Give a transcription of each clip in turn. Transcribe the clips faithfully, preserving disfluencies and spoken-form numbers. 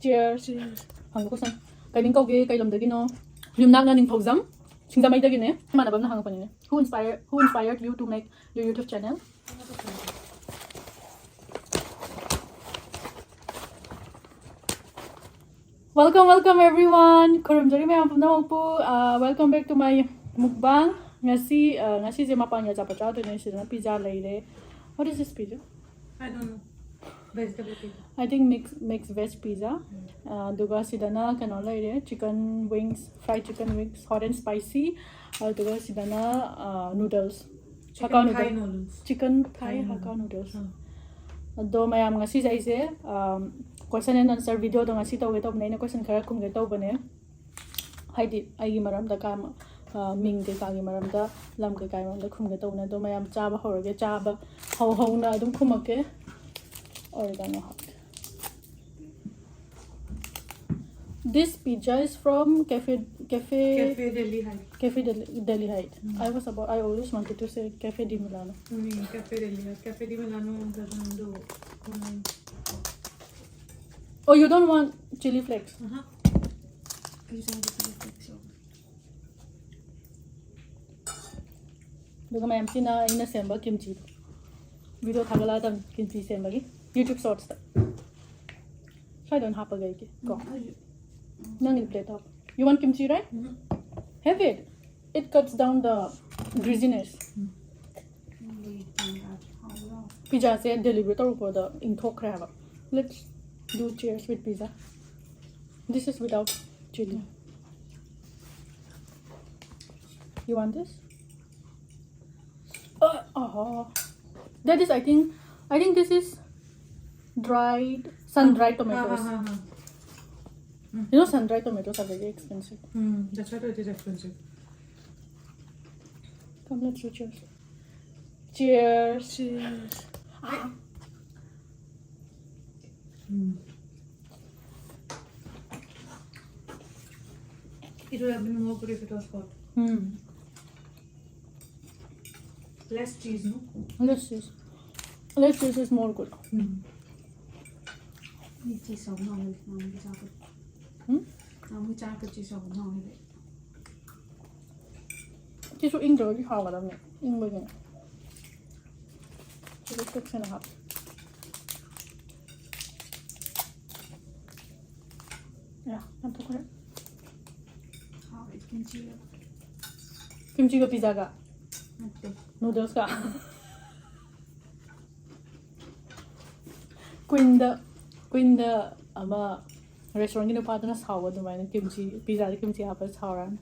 Cheers. Cheers. ꯍꯪꯕ question. ꯀꯩ ꯃꯤꯡ ꯀꯧꯒꯦ? ꯀꯩ ꯂꯝꯗꯒꯤꯅꯣ? ꯌꯨꯝꯅꯥꯛꯅ ꯅꯤꯡꯊꯧꯖꯝ, ꯁꯤꯡꯖꯃꯩꯗꯒꯤꯅꯦ꯫ ꯏꯃꯥꯟꯅꯕ ꯑꯃꯅ ꯍꯪꯉꯛꯄꯅꯤꯅꯦ. Who inspired, who inspired you to make your YouTube channel? Welcome, welcome everyone. ꯈꯨꯔꯨꯝꯖꯔꯤ ꯃꯌꯥꯝ ꯄꯨꯝꯅꯃꯛꯄꯨ꯫ Uh, welcome back to my mukbang. ꯉꯁꯤ, uh, ꯉꯁꯤꯁꯦ ꯃꯄꯥꯟꯒꯤ ꯑꯆꯥꯄꯣꯠ ꯆꯥꯗꯣꯏꯅꯦ꯫ ꯁꯤꯗꯅ pizza ꯂꯩꯔꯦ꯫ What is this pizza? I don't know. Vegetable pizza. I think mix, mix veg pizza. ꯑꯗꯨꯒ ꯁꯤꯗꯅ ꯀꯩꯅꯣ ꯂꯩꯔꯦ, chicken wings, fried chicken wings, hot and spicy. ꯑꯗꯨꯒ ꯁꯤꯗꯅ, ꯑ, noodles. Chicken Hakka noodle. Thai noodles. Chicken Thai Thai Hakka noodles. Noodles. ꯑꯥ. ꯑꯗꯣ ꯃꯌꯥꯝ, ꯉꯁꯤꯁꯦ ꯑꯩꯁꯦ, ꯑꯝ, question and answer videoꯗꯣ ꯉꯁꯤ ꯇꯧꯒꯦ ꯇꯧꯕꯅꯦ꯫ ꯑꯩꯅ question ꯈꯔ ꯈꯨꯝꯒꯦ ꯇꯧꯕꯅꯦ꯫ ꯍꯥꯏꯗꯤ ꯑꯩꯒꯤ ꯃꯔꯝꯗ ꯀꯥ-, ꯑ, ꯃꯤꯡ ꯀꯩꯀꯥꯒꯤ ꯃꯔꯝꯗ, ꯂꯝ ꯀꯩꯀꯥꯒꯤ ꯃꯔꯝꯗ ꯈꯨꯝꯒꯦ ꯇꯧꯕꯅꯦ꯫ ꯑꯗꯣ ꯃꯌꯥꯝ ꯆꯥꯕ ꯍꯧꯔꯒꯦ꯫ ꯆꯥꯕ ꯍꯧ-, ꯍꯧꯅ ꯑꯗꯨꯝ ꯈꯨꯝꯃꯛꯀꯦ꯫ Oregano hot. This pizza is from Cafe, Cafe, Cafe Delhi Height. Cafe Delhi, Delhi Height. Mm. I was about, I always wanted to say Cafe di Milano. Mm, Cafe Delhi Height. Cafe di Milano doesn't do. Mm. Oh, you don't want chili flakes? Uh-huh. You don't want chili flakes, so. ꯑꯗꯨꯒ ꯃꯌꯥꯝꯁꯤꯅ ꯑꯩꯅ ꯁꯦꯝꯕ kimchi꯫ Video ꯊꯥꯒꯠꯂꯛꯑꯗꯝꯅꯤ kimchi ꯁꯦꯝꯕꯒꯤ YouTube shortsꯇ꯫ ꯁ꯭ꯋꯥꯏꯗ ꯑꯣꯏꯅ ꯍꯥꯞꯄꯒꯦ ꯑꯩꯒꯤ ꯀꯣ꯫ ꯎꯝ, ꯑꯩꯁꯨ꯫ ꯅꯪꯒꯤ plate ꯍꯥꯞꯄꯣ꯫ You want kimchi, right? Um. Have it. It cuts down the greasiness. Um. Pizzaꯁꯦ delivery ꯇꯧꯔꯛꯄꯗ ꯏꯪꯊꯣꯛꯈ꯭ꯔꯦ ꯍꯥꯏꯕ꯫ Let's do cheers with pizza. This is without chili. You want this? Uh, oh. That is, I think, I think this is dried, sun-dried tomatoes. हाँ, हाँ, हाँ। You know, sun-dried tomatoes are very expensive. Hmm, that's why it is expensive. Come, let's do cheers. Cheers. Cheers. Ah. Hmm. It would have been more good if it was hot. Hmm. Less cheese, no? Less cheese. Less cheese is more good. Hmm. ꯆꯦ ꯆꯧ ꯉꯧꯔꯦ ꯉꯥꯃꯨꯒꯤ ꯆꯥꯛꯀ꯫ ꯎꯝ? ꯉꯥꯃꯨꯒꯤ ꯆꯥꯛꯀ ꯆꯦ ꯆꯧ ꯉꯧꯔꯦ꯫ ꯁꯤꯁꯨ ꯏꯪꯗ꯭ꯔꯒꯗꯤ ꯍꯥꯎꯒꯗꯕꯅꯦ, ꯏꯪꯕꯒꯤꯅꯦ꯫ ꯁꯤꯗ ꯆꯦꯛꯁꯤꯟꯅ ꯍꯥꯞꯄꯨ꯫ ꯑꯌꯥ, ꯌꯥꯝ ꯊꯣꯛꯈ꯭ꯔꯦ꯫ ꯍꯥꯎꯋꯦ ꯀꯤꯝꯆꯤꯒ꯫ ꯀꯤꯝꯆꯤꯒ ꯄꯤꯖꯥꯒ? ꯅꯠꯇꯦ꯫ ꯅꯨꯗꯜꯁꯀ? ꯀ꯭ꯋꯤꯟꯗ, ꯀ꯭ꯋꯤꯟꯗ ꯑꯃ ꯔꯦꯁꯇꯨꯔꯦꯟꯒꯤ ꯅꯨꯄꯥꯗꯨꯅ ꯁꯥꯎꯕ ꯑꯗꯨꯃꯥꯏꯅ ꯀꯤꯝꯆꯤ, ꯄꯤꯖꯥꯗ ꯀꯤꯝꯆꯤ ꯍꯥꯞꯄ ꯁꯥꯎꯔꯅꯤ꯫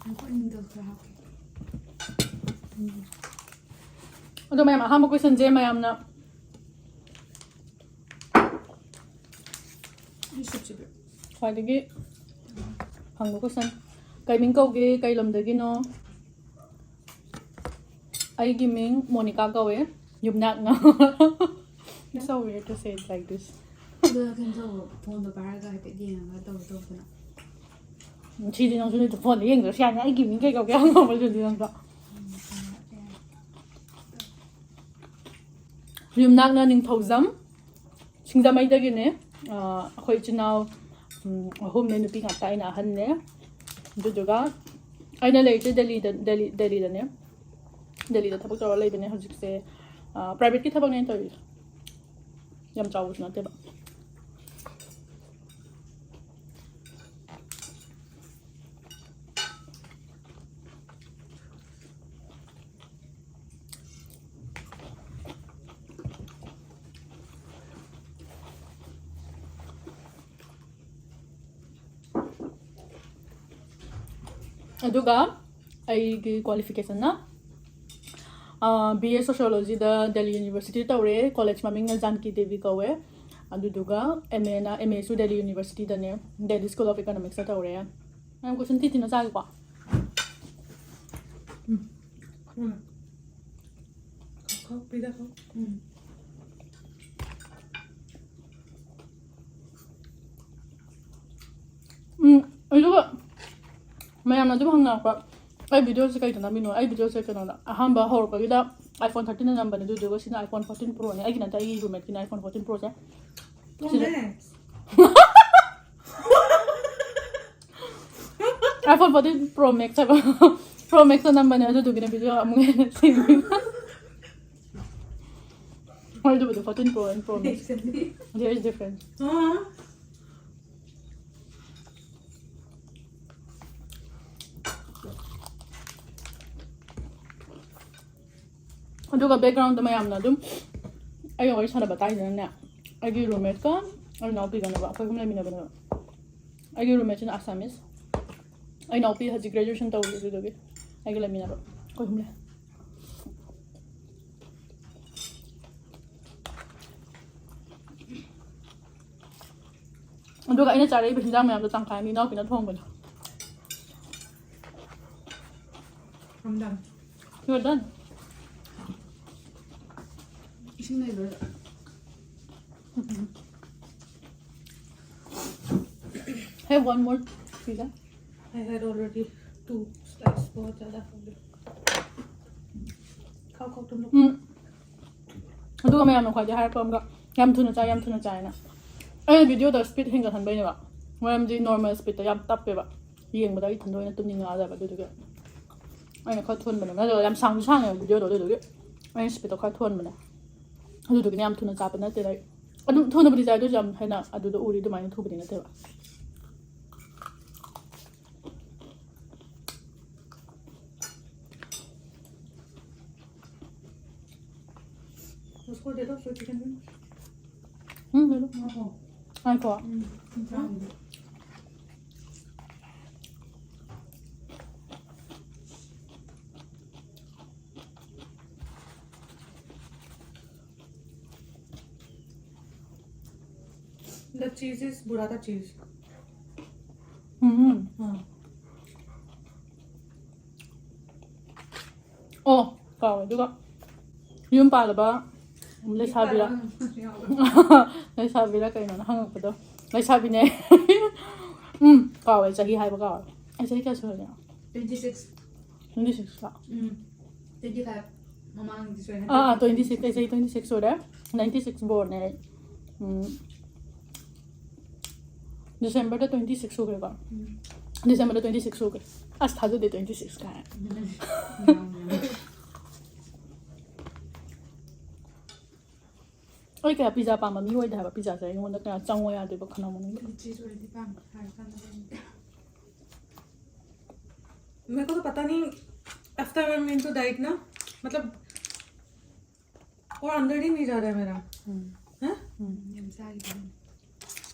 ꯑꯩꯈꯣꯏ ꯅꯨꯗꯜꯁ ꯈꯔ ꯍꯥꯞꯀꯦ꯫ ꯑꯗꯣ ꯃꯌꯥꯝ, ꯑꯍꯥꯟꯕ ꯀꯣꯏꯁꯟꯁꯦ ꯃꯌꯥꯝꯅ ꯑꯩ ꯁꯨꯞꯁꯤꯕꯨ꯫ ꯈ꯭ꯋꯥꯏꯗꯒꯤ ꯍꯪꯕ ꯀꯣꯏꯁꯟ, ꯀꯩ ꯃꯤꯡ ꯀꯧꯒꯦ, ꯀꯩ ꯂꯝꯗꯒꯤꯅꯣ? ꯑꯩꯒꯤ ꯃꯤꯡ ꯃꯣꯅꯤꯀꯥ ꯀꯧꯋꯦ, ꯌꯨꯝꯅꯥꯛꯅ꯫ It's so weird to say it like this. ꯑꯗꯨ ꯀꯩꯅꯣ ꯇꯧꯕ, ꯐꯣꯟꯗꯣ ꯄꯥꯏꯔꯒ ꯍꯥꯏꯐꯦꯠ ꯌꯦꯡꯉꯒ ꯇꯧ ꯇꯧꯗꯅ꯫ ꯁꯤꯗꯤ ꯅꯪꯁꯨ ꯅꯣꯏ ꯐꯣꯟꯗ ꯌꯦꯡꯗ꯭ꯔꯁꯨ ꯌꯥꯅꯤ, ꯑꯩꯒꯤ ꯃꯤꯡ ꯀꯩ ꯀꯧꯒꯦ ꯍꯪꯉꯝꯕꯗꯨꯗꯤ ꯅꯪꯁꯨ꯫ ꯌꯨꯝꯅꯥꯛꯅ ꯅꯤꯡꯊꯧꯖꯝ, ꯁꯤꯡꯖꯃꯩꯗꯒꯤꯅꯦ꯫ ꯑ, ꯑꯩꯈꯣꯏ ꯏꯆꯤꯟ ꯏꯅꯥꯎ, ꯎꯝ, ꯑꯍꯨꯝꯅꯦ, ꯅꯨꯄꯤ ꯉꯥꯛꯇ, ꯑꯩꯅ ꯑꯍꯟꯅꯦ꯫ ꯑꯗꯨꯗꯨꯒ ꯑꯩꯅ ꯂꯩꯔꯤꯁꯦ ꯗꯦꯜꯂꯤꯗ, ꯗꯦꯜꯂꯤ, ꯗꯦꯜꯂꯤꯗꯅꯦ꯫ ꯗꯦꯜꯂꯤꯗ ꯊꯕꯛ ꯇꯧꯔ ꯂꯩꯕꯅꯦ ꯍꯧꯖꯤꯛꯁꯦ꯫ ꯑ, ꯄ꯭ꯔꯥꯏꯚꯦꯠꯀꯤ ꯊꯕꯛꯅꯦ ꯑꯩꯅ ꯇꯧꯔꯤꯁꯦ꯫ ꯌꯥꯝ ꯆꯥꯎꯕꯁꯨ ꯅꯠꯇꯦꯕ꯫ ꯑꯗꯨꯒ ꯑꯩꯒꯤ ꯀ꯭ꯋꯥꯂꯤꯐꯤꯀꯦꯁꯟꯅ, ꯑ, B A Sociologyꯗ ꯗꯦꯜꯂꯤ ꯌꯨꯅꯤꯚꯔꯁꯤꯇꯤ ꯇꯧꯔꯦ, ꯀꯣꯂꯦꯖ ꯃꯃꯤꯡꯅ ꯖꯥꯟꯀꯤ ꯗꯦꯕꯤ ꯀꯧꯋꯦ꯫ ꯑꯗꯨꯗꯨꯒ M Aꯅ, M Aꯁꯨ ꯗꯦꯜꯂꯤ ꯌꯨꯅꯤꯚꯔꯁꯤꯇꯤꯗꯅꯦ, ꯗꯦꯜꯂꯤ ꯁ꯭ꯀꯨꯜ ꯑꯣꯐ ꯏꯀꯣꯅꯣꯃꯤꯛꯁꯇ ꯇꯧꯔꯦ꯫ ꯃꯌꯥꯝ ꯀꯣꯏꯁꯟ ꯊꯤ ꯊꯤꯅ ꯆꯥꯒꯦꯀꯣ꯫ ꯎꯝ꯫ ꯈꯣ, ꯈꯣ, ꯄꯤꯗ ꯈꯣ꯫ ꯎꯝ꯫ ꯎꯝ, ꯑꯗꯨꯒ ꯃꯌꯥꯝꯅ ꯑꯗꯨꯝ ꯍꯪꯅꯔꯛꯄ, ꯑꯩ ꯚꯤꯗꯤꯑꯣꯁꯦ ꯀꯩꯗ ꯅꯝꯃꯤꯅꯣ? ꯑꯩ ꯚꯤꯗꯤꯑꯣꯁꯦ ꯀꯩꯅꯣꯗ, ꯑꯍꯥꯟꯕ ꯍꯧꯔꯛꯄꯒꯤꯗ iPhone thirteenꯗ ꯅꯝꯕꯅꯦ, ꯑꯗꯨꯗꯨꯒ ꯁꯤꯅ iPhone fourteen Proꯅꯦ꯫ ꯑꯩꯒꯤ ꯅꯠꯇꯦ, ꯑꯩꯒꯤ roommateꯀꯤꯅꯦ iPhone fourteen Proꯁꯦ꯫ ꯁꯤꯗ꯫ iPhone fourteen Pro Max ꯍꯥꯏꯕ꯫ Pro Maxꯇ ꯅꯝꯕꯅꯦ, ꯑꯗꯨꯗꯨꯒꯤꯅꯦ ꯚꯤꯗꯤꯑꯣ ꯑꯃꯨꯛ ꯍꯦꯟꯅ ꯁꯦꯝꯃꯤ꯫ ꯍꯣꯏ, ꯑꯗꯨꯕꯨꯗꯤ fourteen Pro and Pro Max꯫ There is difference. ꯑꯗꯨꯒ backgroundꯗ ꯃꯌꯥꯝꯅ ꯑꯗꯨꯝ ꯑꯩꯒ ꯋꯥꯔꯤ ꯁꯥꯟꯅꯕ ꯇꯥꯏꯗꯅꯅꯦ, ꯑꯩꯒꯤ roommateꯀ ꯑꯩ ꯏꯅꯥꯎꯄꯤꯒꯅꯦꯕ, ꯑꯩꯈꯣꯏ ꯑꯍꯨꯝ ꯂꯩꯃꯤꯟꯅꯕꯅꯦꯕ꯫ ꯑꯩꯒꯤ roommateꯁꯤꯅ Assamese, ꯑꯩ ꯏꯅꯥꯎꯄꯤ ꯍꯧꯖꯤꯛ graduation ꯇꯧꯔꯤ, ꯑꯗꯨꯗꯨꯒꯤ ꯑꯩꯒ ꯂꯩꯃꯤꯟꯅꯕ ꯑꯩꯈꯣꯏ ꯑꯍꯨꯝ ꯂꯩ꯫ ꯑꯗꯨꯒ ꯑꯩꯅ ꯆꯥꯔꯛꯏꯕ ꯍꯤꯟꯖꯥꯡ ꯃꯌꯥꯝꯗꯣ ꯇꯪꯈꯥꯏ ꯑꯃ ꯏꯅꯥꯎꯄꯤꯅ ꯊꯣꯡꯕꯅꯦ꯫ I'm done. You're done. ꯏꯁꯤꯡ ꯂꯩꯕ꯭ꯔꯥ? Have one more pizza. I had already two slices. बहुत ज़्यादा हो गया. खाओ खाओ तुम लोग. ꯎꯝ꯫ ꯑꯗꯨꯒ ꯃꯌꯥꯝꯅ ꯈ꯭ꯋꯥꯏꯗꯩ ꯍꯥꯏꯔꯛꯄ ꯑꯃꯒ, "ꯌꯥꯝ ꯊꯨꯅ ꯆꯥꯏ, ꯌꯥꯝ ꯊꯨꯅ ꯆꯥꯏꯅ"꯫ ꯑꯩꯅ ꯚꯤꯗꯤꯑꯣꯗ speed ꯍꯦꯟꯒꯠꯍꯟꯕꯩꯅꯦꯕ, ꯃꯔꯝꯗꯤ normal speedꯇ ꯌꯥꯝ ꯇꯞꯄꯦꯕ꯫ ꯌꯦꯡꯕꯗ ꯑꯩ ꯏꯊꯟꯗ ꯑꯣꯏꯅ ꯇꯨꯝꯅꯤꯡꯉꯛꯑꯗꯕ, ꯑꯗꯨꯗꯨꯒꯤ ꯑꯩꯅ ꯈꯔ ꯊꯨꯍꯟꯕꯅꯦ꯫ ꯅꯠꯇ꯭ꯔꯒ ꯌꯥꯝ ꯁꯥꯡꯁꯨ ꯁꯥꯡꯉꯦꯕ ꯚꯤꯗꯤꯑꯣꯗꯣ, ꯑꯗꯨꯗꯨꯒꯤ ꯑꯩꯅ speedꯇꯣ ꯈꯔ ꯊꯨꯍꯟꯕꯅꯦ꯫ ꯑꯗꯨꯗꯨꯒꯤꯅꯦ ꯌꯥꯝ ꯊꯨꯅ ꯆꯥꯕ ꯅꯠꯇꯦꯗ ꯑꯩ꯫ ꯑꯗꯨꯝ ꯊꯨꯅꯕꯨꯗꯤ ꯆꯥꯏ, ꯑꯗꯨꯁꯨ ꯌꯥꯝ ꯍꯦꯟꯅ ꯑꯗꯨꯗ ꯎꯔꯤ ꯑꯗꯨꯃꯥꯏꯅ ꯊꯨꯕꯗꯤ ꯅꯠꯇꯦꯕ꯫ उसको दे दो, फिर चिकन में. ꯎꯝ, ꯑꯗꯨꯝ हाँ, हाँ. ꯉꯥꯏꯈꯣ꯫ हम्म, हाँ. The cheese is burrata cheese. ꯎꯝ꯫ हाँ. ꯑꯣ, ꯀꯥꯎꯋꯦ꯫ ꯑꯗꯨꯒ ꯌꯨꯝ ꯄꯥꯜꯂꯕ ꯂꯩꯁꯥꯕꯤꯔ? ꯂꯩꯁꯥꯕꯤꯔ ꯀꯩꯅꯣꯅ ꯍꯪꯉꯛꯄꯗꯣ꯫ ꯂꯩꯁꯥꯕꯤꯅꯦ꯫ ꯎꯝ꯫ ꯀꯥꯎꯋꯦ, ꯆꯍꯤ ꯍꯥꯏꯕ ꯀꯥꯎꯔꯦ꯫ ꯑꯩ ꯆꯍꯤ ꯀꯌꯥ ꯁꯨꯔꯒꯦ? Twenty six. Twenty six ꯂꯣ? ꯎꯝ. Twenty five. ꯃꯃꯥꯡꯒꯤ ꯁꯣꯏ. ꯑꯥ, ꯑꯥ, twenty six, ꯑꯩ ꯆꯍꯤ twenty six ꯁꯨꯔꯦ꯫ Ninety six born ꯅꯦ ꯑꯩ꯫ ꯎꯝ. December ꯗ twenty six ꯁꯨꯈ꯭ꯔꯦꯀꯣ? ꯎꯝ. December ꯗ twenty six ꯁꯨꯈ꯭ꯔꯦ꯫ ꯑꯁ, ꯊꯥꯖꯗꯦ, twenty six ꯀꯥꯏ꯫ ꯑꯩ ꯀꯌꯥ ꯄꯤꯖꯥ ꯄꯥꯝꯕ ꯃꯤ ꯑꯣꯏꯗꯦ ꯍꯥꯏꯕ, ꯄꯤꯖꯥꯁꯦ ꯑꯩꯉꯣꯟꯗ ꯀꯌꯥ ꯆꯪꯉꯣ ꯌꯥꯗꯦꯕ ꯈꯅꯥꯎ ꯃꯅꯨꯡꯗ꯫ Cheese ꯑꯣꯏꯔꯗꯤ ꯄꯥꯝꯕ ꯍꯥꯏꯔꯀꯥꯟꯗ꯫ मेरे को तो पता नहीं, after I'm into diet ना, मतलब, और अंदर ही नहीं जा रहा है मेरा। है?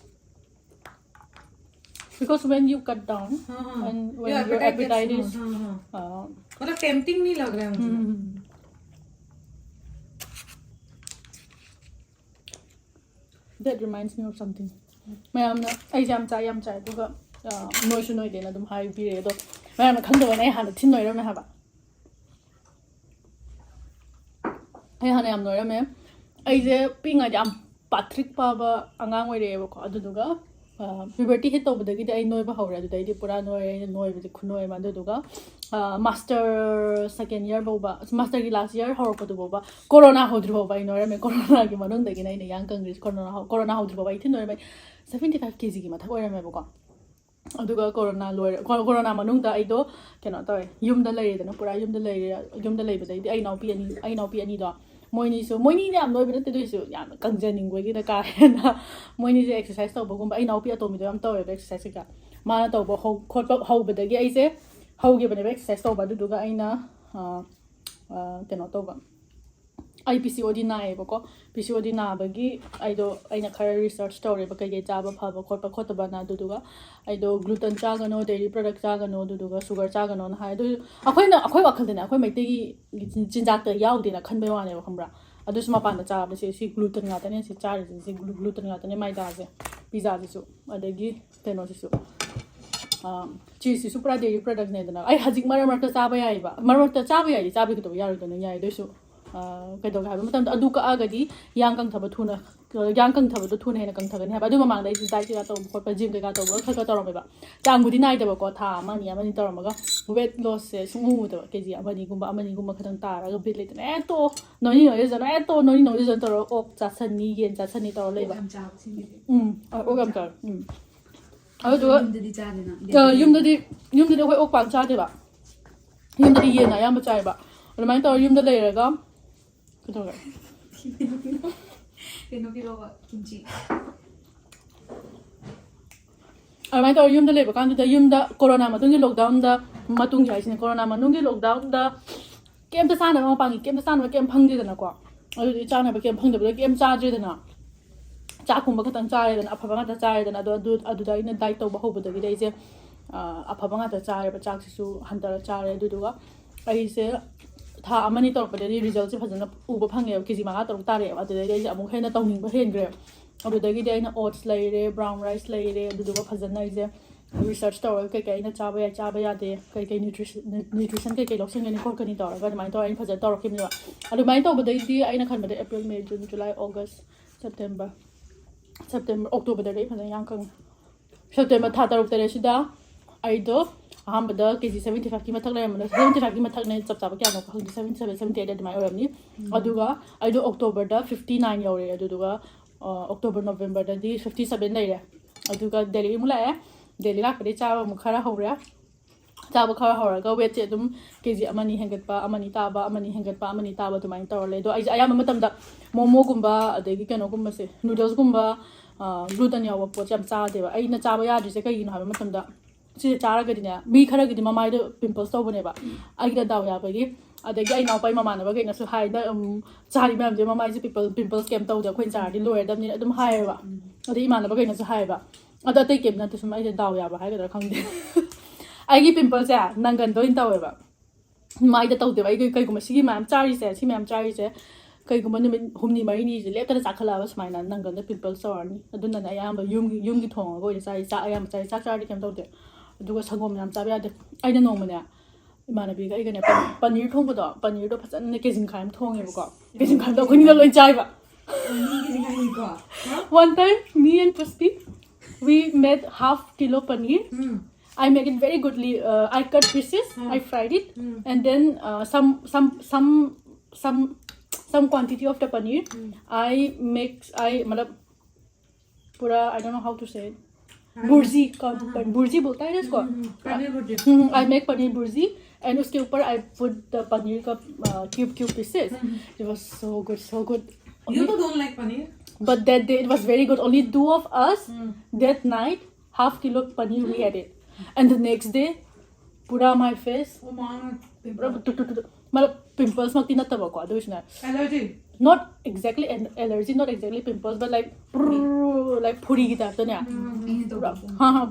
Because when you cut down हाँ, हाँ। and when Yeah, your appetite gets appetite small, is, हाँ, हाँ। uh, मतलब, tempting नहीं लग रहा है मुझे। That reminds me of something. ꯃꯌꯥꯝꯅ ꯑꯩꯁꯦ ꯌꯥꯝ ꯆꯥꯏ, ꯌꯥꯝ ꯆꯥꯏ, ꯑꯗꯨꯒ ꯑ, ꯅꯣꯏꯁꯨ ꯅꯣꯏꯗꯦꯅ ꯑꯗꯨꯝ ꯍꯥꯏꯕꯤꯔꯦ꯫ ꯑꯗꯣ ꯃꯌꯥꯝꯅ ꯈꯪꯗꯕꯅ ꯑꯩ ꯍꯥꯟꯅ ꯊꯤꯟ ꯅꯣꯏꯔꯝꯃꯦ ꯍꯥꯏꯕ꯫ ꯑꯩ ꯍꯥꯟꯅ ꯌꯥꯝ ꯅꯣꯏꯔꯝꯃꯦ꯫ ꯑꯩꯁꯦ ꯄꯤꯛꯏꯉꯩꯗ ꯌꯥꯝ ꯄꯥꯊ꯭ꯔꯤꯛ ꯄꯥꯕ ꯑꯉꯥꯡ ꯑꯣꯏꯔꯛꯑꯦꯕꯀꯣ꯫ ꯑꯗꯨꯗꯨꯒ ꯄ꯭ꯌꯨꯕꯔꯇꯤ ꯍꯤꯠ ꯇꯧꯕꯗꯒꯤꯗꯤ ꯑꯩ ꯅꯣꯏꯕ ꯍꯧꯔꯦ꯫ ꯑꯗꯨꯗꯩꯗꯤ ꯄꯨꯔꯥ ꯅꯣꯏꯔꯦ, ꯑꯩꯅ ꯅꯣꯏꯕꯁꯦ ꯈꯨꯅꯣꯏ ꯑꯃ꯫ ꯑꯗꯨꯗꯨꯒ ꯃꯥꯁꯇꯔ ꯁꯦꯀꯦꯟ ꯏꯌꯔ ꯐꯥꯎꯕ, ꯃꯥꯁꯇꯔꯒꯤ ꯂꯥꯁ ꯏꯌꯔ ꯍꯧꯔꯛꯄꯗꯨ ꯐꯥꯎꯕ, ꯀꯣꯔꯣꯅꯥ ꯍꯧꯗ꯭ꯔꯤ ꯐꯥꯎꯕ ꯑꯩ ꯅꯣꯏꯔꯝꯃꯦ꯫ ꯀꯣꯔꯣꯅꯥꯒꯤ ꯃꯅꯨꯡꯗꯒꯤꯅ ꯑꯩꯅ ꯌꯥꯡ ꯀꯪꯈ꯭ꯔꯤꯁꯦ꯫ ꯀꯣꯔꯣꯅꯥ ꯍꯧ- ꯀꯣꯔꯣꯅꯥ ꯍꯧꯗ꯭ꯔꯤ ꯐꯥꯎꯕ ꯑꯩ ꯊꯤ ꯅꯣꯏꯔꯝꯃꯦ꯫ Seventy five ꯀꯦ ꯖꯤꯒꯤ ꯃꯊꯛ ꯑꯣꯏꯔꯝꯃꯦꯕꯀꯣ꯫ ꯑꯗꯨꯒ ꯀꯣꯔꯣꯅꯥ ꯂꯣꯏꯔ-, ꯀꯣ-, ꯀꯣꯔꯣꯅꯥ ꯃꯅꯨꯡꯗ ꯑꯩꯗꯣ ꯀꯩꯅꯣ ꯇꯧꯔꯦ, ꯌꯨꯝꯗ ꯂꯩꯔꯦꯗꯅ, ꯄꯨꯔꯥ ꯌꯨꯝꯗ ꯂꯩꯔꯦ꯫ ꯌꯨꯝꯗ ꯂꯩꯕꯗꯩꯗꯤ ꯑꯩ ꯏꯅꯥꯎꯄꯤ ꯑꯅꯤ, ꯑꯩ ꯏꯅꯥꯎꯄꯤ ꯑꯅꯤꯗꯣ, ꯃꯣꯏꯅꯤꯁꯨ, ꯃꯣꯏꯅꯤꯗꯤ ꯌꯥꯝ ꯅꯣꯏꯕ ꯅꯠꯇꯦ, ꯑꯗꯨꯏꯁꯨ ꯌꯥꯝꯅ ꯀꯪꯖꯅꯤꯡꯕꯒꯤꯗ ꯀꯥ ꯍꯦꯟꯅ ꯃꯣꯏꯅꯤꯁꯦ ꯑꯦꯛꯁꯔꯁꯥꯏꯁ ꯇꯧꯕꯒꯨꯝꯕ꯫ ꯑꯩ ꯏꯅꯥꯎꯄꯤ ꯑꯇꯣꯝꯕꯤꯗꯣ ꯌꯥꯝ ꯇꯧꯋꯦꯕ ꯑꯦꯛꯁꯔꯁꯥꯏꯁ ꯀꯩꯀꯥ꯫ ꯃꯥꯅ ꯇꯧꯕ ꯍꯧ-, ꯈꯣꯠꯄ ꯍꯧꯕꯗꯒꯤ ꯑꯩꯁꯦ ꯍꯧꯈꯤꯕꯅꯦꯕ ꯑꯦꯛꯁꯔꯁꯥꯏꯁ ꯇꯧꯕ꯫ ꯑꯗꯨꯗꯨꯒ ꯑꯩꯅ, ꯑ, ꯑ, ꯀꯩꯅꯣ ꯇꯧꯕ, ꯑꯩ ꯄꯤ ꯁꯤ ꯑꯣ ꯗꯤ ꯅꯥꯏꯌꯦꯕꯀꯣ꯫ ꯄꯤ ꯁꯤ ꯑꯣ ꯗꯤ ꯅꯥꯕꯒꯤ ꯑꯩꯗꯣ, ꯑꯩꯅ ꯈꯔ ꯔꯤꯁꯔꯆ ꯇꯧꯔꯦꯕ, ꯀꯩꯀꯩ ꯆꯥꯕ ꯐꯕ ꯈꯣꯠꯄ ꯈꯣꯠꯇꯕꯅ꯫ ꯑꯗꯨꯗꯨꯒ ꯑꯩꯗꯣ gluten ꯆꯥꯒꯅꯣ, dairy product ꯆꯥꯒꯅꯣ, ꯑꯗꯨꯗꯨꯒ sugar ꯆꯥꯒꯅꯣꯅ ꯍꯥꯏ꯫ ꯑꯗꯨ ꯑꯩꯈꯣꯏꯅ, ꯑꯩꯈꯣꯏ ꯋꯥꯈꯜꯗꯅꯦ, ꯑꯩꯈꯣꯏ ꯃꯩꯇꯩꯒꯤ ꯆꯤꯟꯖꯥꯛꯇ ꯌꯥꯎꯗꯦꯅ ꯈꯟꯕꯩ ꯋꯥꯅꯦꯕ, ꯈꯪꯕ꯭ꯔꯥ? ꯑꯗꯨꯁꯨ ꯃꯄꯥꯟꯗ ꯆꯥꯕꯁꯦ ꯁꯤ gluten ꯉꯥꯛꯇꯅꯦ, ꯁꯤ ꯆꯥꯔꯤꯁꯦ, ꯁꯤ glu-, gluten ꯉꯥꯛꯇꯅꯦ꯫ ꯃꯥꯏꯗꯥꯁꯦ, ꯄꯤꯖꯥꯁꯤꯁꯨ, ꯑꯗꯒꯤ ꯀꯩꯅꯣꯁꯤꯁꯨ, ꯆꯤꯁꯁꯤꯁꯨ ꯄꯨꯔꯥ dairy product ꯅꯦꯗꯅ꯫ ꯑꯩ ꯍꯧꯖꯤꯛ ꯃꯔꯛ ꯃꯔꯛꯇ ꯆꯥꯕ ꯌꯥꯏꯌꯦꯕ, ꯃꯔꯛ ꯃꯔꯛꯇ ꯆꯥꯕ ꯌꯥꯏꯗꯤ, ꯆꯥꯕ ꯀꯩꯗꯧꯕ ꯌꯥꯔꯣꯏꯗꯣꯏꯅꯣ? ꯌꯥꯏ꯫ ꯑꯗꯨꯏꯁꯨ, ꯑ, ꯀꯩꯗꯧꯒꯦ ꯍꯥꯏꯕ ꯃꯇꯝꯗ, ꯑꯗꯨ ꯀꯛꯑꯒꯗꯤ ꯌꯥꯡ ꯀꯪꯊꯕ ꯊꯨꯅ ꯌꯥꯡ ꯀꯪꯊꯕꯗꯣ ꯊꯨꯅ ꯍꯦꯟꯅ ꯀꯪꯊꯒꯅꯤ ꯍꯥꯏꯕ꯫ ꯑꯗꯨ ꯃꯃꯥꯡꯗ ꯑꯩꯁꯦ ꯗꯥꯏꯠ ꯀꯩꯀꯥ ꯇꯧꯕ ꯈꯣꯠꯄ, ꯖꯤꯝ ꯀꯩꯀꯥ ꯇꯧꯕꯒ ꯈꯔ ꯈꯔ ꯇꯧꯔꯝꯃꯦꯕ꯫ ꯆꯥꯡꯕꯨꯗꯤ ꯅꯥꯏꯗꯕꯀꯣ, ꯊꯥ ꯑꯃ ꯑꯅꯤ, ꯑꯃ ꯑꯅꯤ ꯇꯧꯔꯝꯃꯒ ꯋꯦꯠ ꯂꯣꯁꯁꯦ ꯁꯨꯡꯎ ꯎꯗꯕ, ꯀꯦ ꯖꯤ ꯑꯃ ꯑꯅꯤꯒꯨꯝꯕ, ꯑꯃ ꯑꯅꯤꯒꯨꯝꯕ ꯈꯛꯇꯪ ꯇꯥꯔꯒ ꯕꯤꯠ ꯂꯩꯇꯅ, "ꯑꯦ ꯇꯣꯛꯑꯣ, ꯅꯣꯏꯅꯤ ꯅꯣꯏꯖꯅꯣ, ꯑꯦ ꯇꯣꯛꯑꯣ, ꯅꯣꯏꯅꯤ ꯅꯣꯏꯖꯅꯣ" ꯇꯧꯔꯒ ꯑꯣꯛ ꯆꯥꯁꯟꯅꯤ, ꯌꯦꯟ ꯆꯥꯁꯟꯅꯤ ꯇꯧꯔ ꯂꯩꯕ꯫ ꯌꯥꯝ ꯆꯥꯕꯁꯤꯡꯒꯤꯗꯤ ꯎꯝ, ꯑ, ꯑꯣꯛ ꯌꯥꯝ ꯆꯥꯔꯦ꯫ ꯎꯝ, ꯑꯗꯨꯗꯨꯒ ꯌꯨꯝꯗꯗꯤ ꯆꯥꯗꯦꯅ? ꯑ, ꯌꯨꯝꯗꯗꯤ ꯌꯨꯝꯗꯗꯤ ꯑꯩꯈꯣꯏ ꯑꯣꯛ ꯄꯥꯛ ꯆꯥꯗꯦꯕ꯫ ꯌꯨꯝꯗꯗꯤ ꯌꯦꯟꯅ ꯑꯌꯥꯝꯕ ꯆꯥꯏꯕ꯫ ꯑꯗꯨꯃꯥꯏꯅ ꯇꯧꯔ ꯌꯨꯝꯗ ꯂꯩꯔꯒ ꯀꯩꯗꯧꯔꯦ? ꯀꯩꯅꯣ ꯄꯤꯔꯛꯑꯣꯕ, ꯀꯤꯝꯆꯤ꯫ ꯑꯗꯨꯃꯥꯏꯅ ꯇꯧꯔ ꯌꯨꯝꯗ ꯂꯩꯕ ꯀꯥꯟꯗꯨꯗ, ꯌꯨꯝꯗ ꯀꯣꯔꯣꯅꯥ ꯃꯇꯨꯡꯒꯤ ꯂꯣꯛꯗꯥꯎꯟꯗ, ꯃꯇꯨꯡꯒꯤ ꯍꯥꯏꯁꯤꯅꯦ, ꯀꯣꯔꯣꯅꯥ ꯃꯅꯨꯡꯒꯤ ꯂꯣꯛꯗꯥꯎꯟꯗ ꯀꯩꯝꯇ ꯆꯥꯅꯕ, ꯃꯄꯥꯟꯒꯤ ꯀꯩꯝꯇ ꯆꯥꯅꯕ ꯀꯩꯝ ꯐꯪꯗꯦꯗꯅꯀꯣ꯫ ꯑꯗꯨꯗꯤ ꯆꯥꯅꯕ ꯀꯩꯝ ꯐꯪꯗꯕꯗ ꯀꯩꯝ ꯆꯥꯗ꯭ꯔꯦꯗꯅ, ꯆꯥꯛꯀꯨꯝꯕ ꯈꯛꯇꯪ ꯆꯥꯔꯦꯗꯅ, ꯑꯐꯕ ꯉꯥꯛꯇ ꯆꯥꯔꯦꯗꯅ꯫ ꯑꯗꯣ ꯑꯗꯨ ꯑꯗꯨꯗ ꯑꯩꯅ ꯗꯥꯏꯠ ꯇꯧꯕ ꯍꯧꯕꯗꯒꯤꯗꯤ ꯑꯩꯁꯦ, ꯑ, ꯑꯐꯕ ꯉꯥꯛꯇ ꯆꯥꯔꯦꯕ, ꯆꯥꯛꯁꯤꯁꯨ ꯍꯟꯊꯔ ꯆꯥꯔꯦ꯫ ꯑꯗꯨꯗꯨꯒ ꯑꯩꯁꯦ ꯊꯥ ꯑꯃꯅꯤ ꯇꯧꯔꯛꯄꯗꯗꯤ ꯔꯤꯖꯜꯁꯦ ꯐꯖꯅ ꯎꯕ ꯐꯪꯉꯦꯕ, ꯀꯦ ꯖꯤ ꯃꯉꯥ ꯇꯔꯨꯛ ꯇꯥꯔꯛꯑꯦꯕ꯫ ꯑꯗꯨꯗꯩꯗꯤ ꯑꯩꯁꯦ ꯑꯃꯨꯛ ꯍꯦꯟꯅ ꯇꯧꯅꯤꯡꯕ ꯍꯦꯟꯈ꯭ꯔꯦ꯫ ꯑꯗꯨꯗꯒꯤꯗꯤ ꯑꯩꯅ ꯑꯣꯠꯁ ꯂꯩꯔꯦ, ꯕ꯭ꯔꯥꯎꯟ ꯔꯥꯏꯁ ꯂꯩꯔꯦ, ꯑꯗꯨꯗꯨꯒ ꯐꯖꯅ ꯑꯩꯁꯦ ꯔꯤꯁꯔꯁ ꯇꯧꯔꯒ ꯀꯩꯀꯩ ꯑꯩꯅ ꯆꯥꯕ ꯌꯥꯏ, ꯆꯥꯕ ꯌꯥꯗꯦ, ꯀꯩꯀꯩ ꯅ꯭ꯌꯨꯇ꯭ꯔꯤꯁꯟ ꯅ꯭ꯌꯨꯇ꯭ꯔꯤꯁꯟ ꯀꯩꯀꯩ ꯂꯧꯁꯤꯟꯒꯅꯤ ꯈꯣꯠꯀꯅꯤ ꯇꯧꯔꯒ ꯑꯗꯨꯃꯥꯏꯅ ꯇꯧꯔꯒ ꯑꯩꯅ ꯐꯖꯅ ꯇꯧꯔꯛꯈꯤꯕꯅꯦꯕ꯫ ꯑꯗꯨꯃꯥꯏꯅ ꯇꯧꯕꯗꯩꯗꯤ ꯑꯩꯅ ꯈꯟꯕꯗ April, May, June, July, August, September, September, ꯑꯣꯛꯇꯣꯕꯔꯗꯗꯤ ꯑꯩ ꯐꯖꯅ ꯌꯥꯡ ꯀꯪꯉꯦ꯫ ꯁꯦꯞꯇꯦꯝꯕꯔ ꯊꯥ ꯇꯔꯨꯛ ꯇꯔꯦꯠꯁꯤꯗ ꯑꯩꯗꯣ ꯑꯍꯥꯟꯕꯗ ꯀꯦ ꯖꯤ ꯁꯕꯦꯟꯇꯤ ꯐꯥꯏꯚꯀꯤ ꯃꯊꯛ ꯂꯩꯔꯝꯕꯅꯦ꯫ ꯁꯕꯦꯟꯇꯤ ꯐꯥꯏꯚꯀꯤ ꯃꯊꯛꯅꯦ, ꯆꯞ ꯆꯥꯕ ꯀꯌꯥꯅꯣ ꯈꯪꯗꯦ, ꯁꯕꯦꯟꯇꯤ ꯁꯕꯦꯟ, ꯁꯕꯦꯟꯇꯤ ꯑꯩꯠ ꯑꯗꯨꯃꯥꯏꯅ ꯑꯣꯏꯔꯝꯅꯤ꯫ ꯑꯗꯨꯒ ꯑꯩꯗꯣ ꯑꯣꯛꯇꯣꯕꯔꯗ ꯐꯤꯐꯇꯤ ꯅꯥꯏꯟ ꯌꯧꯔꯦ꯫ ꯑꯗꯨꯗꯨꯒ ꯑ, ꯑꯣꯛꯇꯣꯕꯔ, ꯅꯣꯕꯦꯝꯕꯔꯗꯗꯤ ꯐꯤꯐꯇꯤ ꯁꯕꯦꯟ ꯂꯩꯔꯦ꯫ ꯑꯗꯨꯒ ꯗꯦꯜꯂꯤ ꯑꯃꯨꯛ ꯂꯥꯛꯑꯦ꯫ ꯗꯦꯜꯂꯤ ꯂꯥꯛꯄꯗꯒꯤ ꯆꯥꯕ ꯑꯃꯨꯛ ꯈꯔ ꯍꯧꯔꯦ꯫ ꯆꯥꯕ ꯈꯔ ꯍꯧꯔꯒ ꯋꯦꯠꯁꯦ ꯑꯗꯨꯝ ꯀꯦ ꯖꯤ ꯑꯃꯅꯤ ꯍꯦꯟꯒꯠꯄ, ꯑꯃꯅꯤ ꯇꯥꯕ, ꯑꯃꯅꯤ ꯍꯦꯟꯒꯠꯄ, ꯑꯃꯅꯤ ꯇꯥꯕ, ꯑꯗꯨꯃꯥꯏꯅ ꯇꯧꯔ ꯂꯩ꯫ ꯑꯗꯣ ꯑꯩꯁꯦ ꯑꯌꯥꯝꯕ ꯃꯇꯝꯗ ꯃꯣꯃꯣꯒꯨꯝꯕ, ꯑꯗꯒꯤ ꯀꯩꯅꯣꯒꯨꯝꯕꯁꯦ, ꯅꯨꯗꯜꯁꯀꯨꯝꯕ, ꯒ꯭ꯂꯨꯇꯟ ꯌꯥꯎꯕ ꯄꯣꯠꯁꯦ ꯌꯥꯝ ꯆꯥꯗꯦꯕ꯫ ꯑꯩꯅ ꯆꯥꯕ ꯌꯥꯗ꯭ꯔꯤꯁꯦ ꯀꯩꯒꯤꯅꯣ ꯍꯥꯏꯕ ꯃꯇꯝꯗ, ꯁꯤꯁꯦ ꯆꯥꯔꯒꯗꯤꯅꯦ, ꯃꯤ ꯈꯔꯒꯤꯗꯤ ꯃꯃꯥꯏꯗꯣ ꯄꯤꯝꯄꯜꯁ ꯇꯧꯕꯅꯦꯕ꯫ ꯑꯩꯒꯤꯗ ꯗꯥꯎ ꯌꯥꯕꯒꯤ꯫ ꯑꯗꯒꯤ ꯑꯩ ꯏꯅꯥꯎꯄꯥ ꯏꯃꯥꯟꯅꯕꯈꯩꯅꯁꯨ ꯍꯥꯏꯗ, ꯎꯝ, "ꯆꯥꯔꯤ ꯃꯌꯥꯝꯁꯦ ꯃꯃꯥꯏꯁꯦ ꯄꯤꯝꯄꯜ ꯄꯤꯝꯄꯜꯁ ꯀꯩꯝ ꯇꯧꯗꯦ, ꯑꯩꯈꯣꯏꯅ ꯆꯥꯔꯗꯤ ꯂꯣꯏꯔꯗꯕꯅꯤꯅ" ꯑꯗꯨꯝ ꯍꯥꯏꯌꯦꯕ꯫ ꯑꯗꯩ ꯏꯃꯥꯟꯅꯕꯈꯩꯅꯁꯨ ꯍꯥꯏꯌꯦꯕ꯫ ꯑꯗꯣ ꯑꯇꯩ ꯀꯩꯝ ꯅꯠꯇꯦ, ꯁꯨꯝ ꯑꯩꯁꯦ ꯗꯥꯎ ꯌꯥꯕ ꯍꯥꯏꯒꯗ꯭ꯔꯥ ꯈꯪꯗꯦ꯫ ꯑꯩꯒꯤ ꯄꯤꯝꯄꯜꯁꯦ ꯅꯪꯒꯟꯗ ꯑꯣꯏꯅ ꯇꯧꯋꯦꯕ, ꯃꯥꯏꯗ ꯇꯧꯗꯦꯕ꯫ ꯑꯩ ꯀꯩꯒꯨꯝꯕ ꯁꯤꯒꯤ ꯃꯌꯥꯝ ꯆꯥꯔꯤꯁꯦ, ꯁꯤ ꯃꯌꯥꯝ ꯆꯥꯔꯤꯁꯦ, ꯀꯩꯒꯨꯝꯕ ꯅꯨꯃꯤꯠ ꯍꯨꯝꯅꯤ ꯃꯔꯤꯅꯤꯁꯦ ꯂꯦꯞꯇꯅ ꯆꯥꯈꯠꯂꯛꯑꯕ ꯁꯨꯃꯥꯏꯅ ꯅꯪꯒꯟꯗ ꯄꯤꯝꯄꯜꯁ ꯇꯧꯔꯅꯤ꯫ ꯑꯗꯨꯅꯅꯦ ꯑꯌꯥꯝꯕ ꯌꯨꯝꯒꯤ ꯌꯨꯝꯒꯤ ꯊꯣꯡꯉꯒ ꯑꯣꯏꯅ ꯆꯥꯏ꯫ ꯆꯥꯛ ꯑꯌꯥꯝꯕ ꯆꯥꯏ꯫ ꯆꯥꯛ ꯆꯥꯔꯗꯤ ꯀꯩꯝ ꯇꯧꯗꯦ꯫ ꯑꯗꯨꯒ ꯁꯪꯒꯣꯝ ꯌꯥꯝ ꯆꯥꯕ ꯌꯥꯗꯦ꯫ ꯑꯩꯅ ꯅꯣꯡꯃꯅꯦ, ꯏꯃꯥꯟꯅꯕꯤꯒ ꯑꯩꯒꯅꯦ ꯄ- ꯄꯅꯤꯔ ꯊꯣꯡꯕꯗꯣ, ꯄꯅꯤꯔꯗꯣ ꯐꯖꯅ ꯀꯦ ꯖꯤ ꯃꯈꯥꯏ ꯑꯃ ꯊꯣꯡꯉꯦꯕꯀꯣ꯫ ꯀꯦ ꯖꯤ ꯃꯈꯥꯏ ꯑꯃꯗꯣ ꯑꯩꯈꯣꯏꯅꯤꯅ ꯂꯣꯏ ꯆꯥꯏꯕ꯫ ꯃꯤꯒꯤꯗꯤ ꯉꯥꯏꯅꯤꯀꯣ? One time, me and Pushpi, we made half kilo paneer. Um. I make it very goodly. Uh, I cut pieces, Hmm. I fried it, Hmm. and then uh, some some some some some quantity of the paneer. Hmm. I make I मतलब पूरा, I don't know how to say it. Bhurji का हाँ, हाँ। भुर्जी बोलता है ना इसको? हम्म, पनीर भुर्जी। हम्म, I make paneer bhurji and उसके ऊपर I put the paneer का uh, cube cube pieces. Hmm. It was so good, so good. You तो don't like paneer. But that day it was very good. Only two of us hmm. that night, half kilo paneer we had it. And the next day, पूरा my face, Oh my. पूरा टुक टुक टुक, मतलब pimples मक्ती नत्तबको अदुइसना. Allergy. Not exactly an allergy, not exactly pimples, but like like ꯐꯨꯔꯤꯒꯤ ꯇꯥꯏꯞꯇꯅꯦ. ꯎꯝ꯫ ꯍꯥ ꯍꯥ.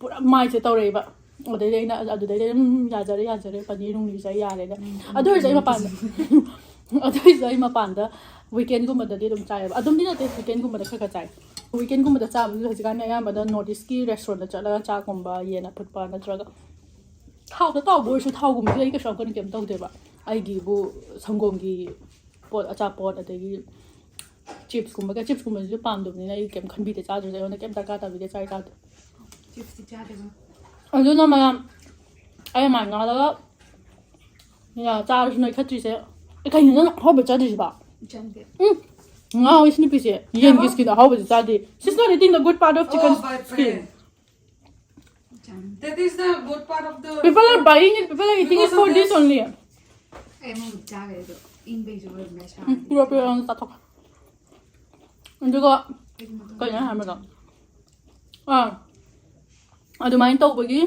ꯄꯨꯔꯥ ꯃꯥꯏꯁꯦ ꯇꯧꯔꯛꯑꯦꯕ. ꯑꯗꯩꯗꯤ ꯑꯩꯅ ꯑꯗꯨꯗꯩꯗꯤ ꯑꯗꯨꯝ ꯌꯥꯖꯔꯦ ꯌꯥꯖꯔꯦ, ꯄꯅꯤꯔ ꯅꯨꯡꯅꯤꯔꯁꯦ ꯑꯩ ꯌꯥꯔꯦꯗ. ꯑꯗꯨ ꯑꯣꯏꯔꯁꯨ ꯑꯩ ꯃꯄꯥꯟꯗ ꯑꯗꯨ ꯑꯣꯏꯔꯁꯨ ꯑꯩ ꯃꯄꯥꯟꯗ ꯋꯤꯀꯦꯟꯒꯨꯝꯕꯗꯗꯤ ꯑꯗꯨꯝ ꯆꯥꯏꯌꯦꯕ. ꯑꯗꯨꯝꯗꯤ ꯅꯠꯇꯦ, ꯋꯤꯀꯦꯟꯒꯨꯝꯕꯗ ꯈꯔ ꯈꯔ ꯆꯥꯏ. ꯋꯤꯀꯦꯟꯒꯨꯝꯕꯗ ꯆꯥꯕꯗꯨꯗꯤ ꯍꯧꯖꯤꯛꯀꯥꯟꯗꯤ ꯑꯌꯥꯝꯕꯗ ꯅꯣꯔꯠ ꯏꯁꯀꯤ ꯔꯦꯁꯇꯨꯔꯦꯟꯗ ꯆꯠꯂꯒ ꯆꯥꯛꯀꯨꯝꯕ, ꯌꯦꯟ ꯑꯐꯨꯠꯄ ꯅꯠꯇ꯭ꯔꯒ ꯊꯥꯎꯗ ꯇꯥꯎꯕ ꯑꯣꯏꯔꯁꯨ ꯊꯥꯎꯒꯨꯝꯕꯗꯤ ꯑꯩ ꯀꯩꯁꯨ ꯌꯥꯝ ꯀꯟꯅ ꯀꯩꯝ ꯇꯧꯗꯦꯕ. ꯑꯩꯒꯤꯕꯨ ꯁꯪꯒꯣꯝꯒꯤ ꯄꯣꯠ, ꯑꯆꯥꯄꯣꯠ, ꯑꯗꯒꯤ ꯆꯤꯞꯁꯀꯨꯝꯕ ꯆꯤꯞꯁꯀꯨꯝꯕꯁꯤꯁꯨ ꯄꯥꯝꯗꯕꯅꯤꯅ ꯑꯩ ꯀꯩꯝ ꯈꯟꯕꯤꯗꯦ, ꯆꯥꯗ꯭ꯔꯁꯨ ꯑꯩꯉꯣꯟꯗ ꯀꯩꯝ ꯗꯔꯀꯥꯔ ꯇꯥꯕꯤꯗꯦ, ꯆꯥꯏ ꯆꯥꯗꯦ. ꯆꯤꯞꯁꯇꯤ ꯆꯥꯗꯦꯕ꯫ ꯑꯗꯨꯅ ꯃꯌꯥꯝ ꯑꯩ ꯃꯥꯏ ꯉꯥꯜꯂꯒ ꯌꯥ ꯆꯥꯔꯁꯨ ꯅꯣꯏꯈꯠꯇ꯭ꯔꯤꯁꯦ. ꯑꯦ, ꯀꯩꯅꯣ ꯅꯪ ꯑꯍꯥꯎꯕ ꯆꯥꯗ꯭ꯔꯤꯁꯤꯕ? ꯆꯥꯅꯤꯡꯗꯦ꯫ ꯎꯝ. ꯉꯥꯎꯋꯤ ꯁꯤ ꯅꯨꯄꯤꯁꯦ. ꯌꯦꯟꯒꯤ skin ꯑꯍꯥꯎꯕꯁꯦ ꯆꯥꯗꯦ. She's not eating the good part of chicken Oh, but skin. That is the good part of the People are buying it. People are eating it for this only. ꯑꯩ ꯑꯃꯨꯛ ꯆꯥꯈ꯭ꯔꯦ ꯑꯗꯣ ꯏꯪꯕꯩꯁꯨ ꯑꯣꯏꯔꯝꯃꯦ ꯁꯥ꯫ ꯎꯝ, ꯄꯤꯔꯣ, ꯄꯤꯔꯣ, ꯅꯪ ꯆꯥꯊꯣꯛ. ꯑꯗꯨꯒ ꯀꯩꯅꯣ ꯍꯥꯏꯔꯝꯕꯗꯣ? ꯑꯥ, ꯑꯗꯨꯃꯥꯏꯅ ꯇꯧꯕꯒꯤ,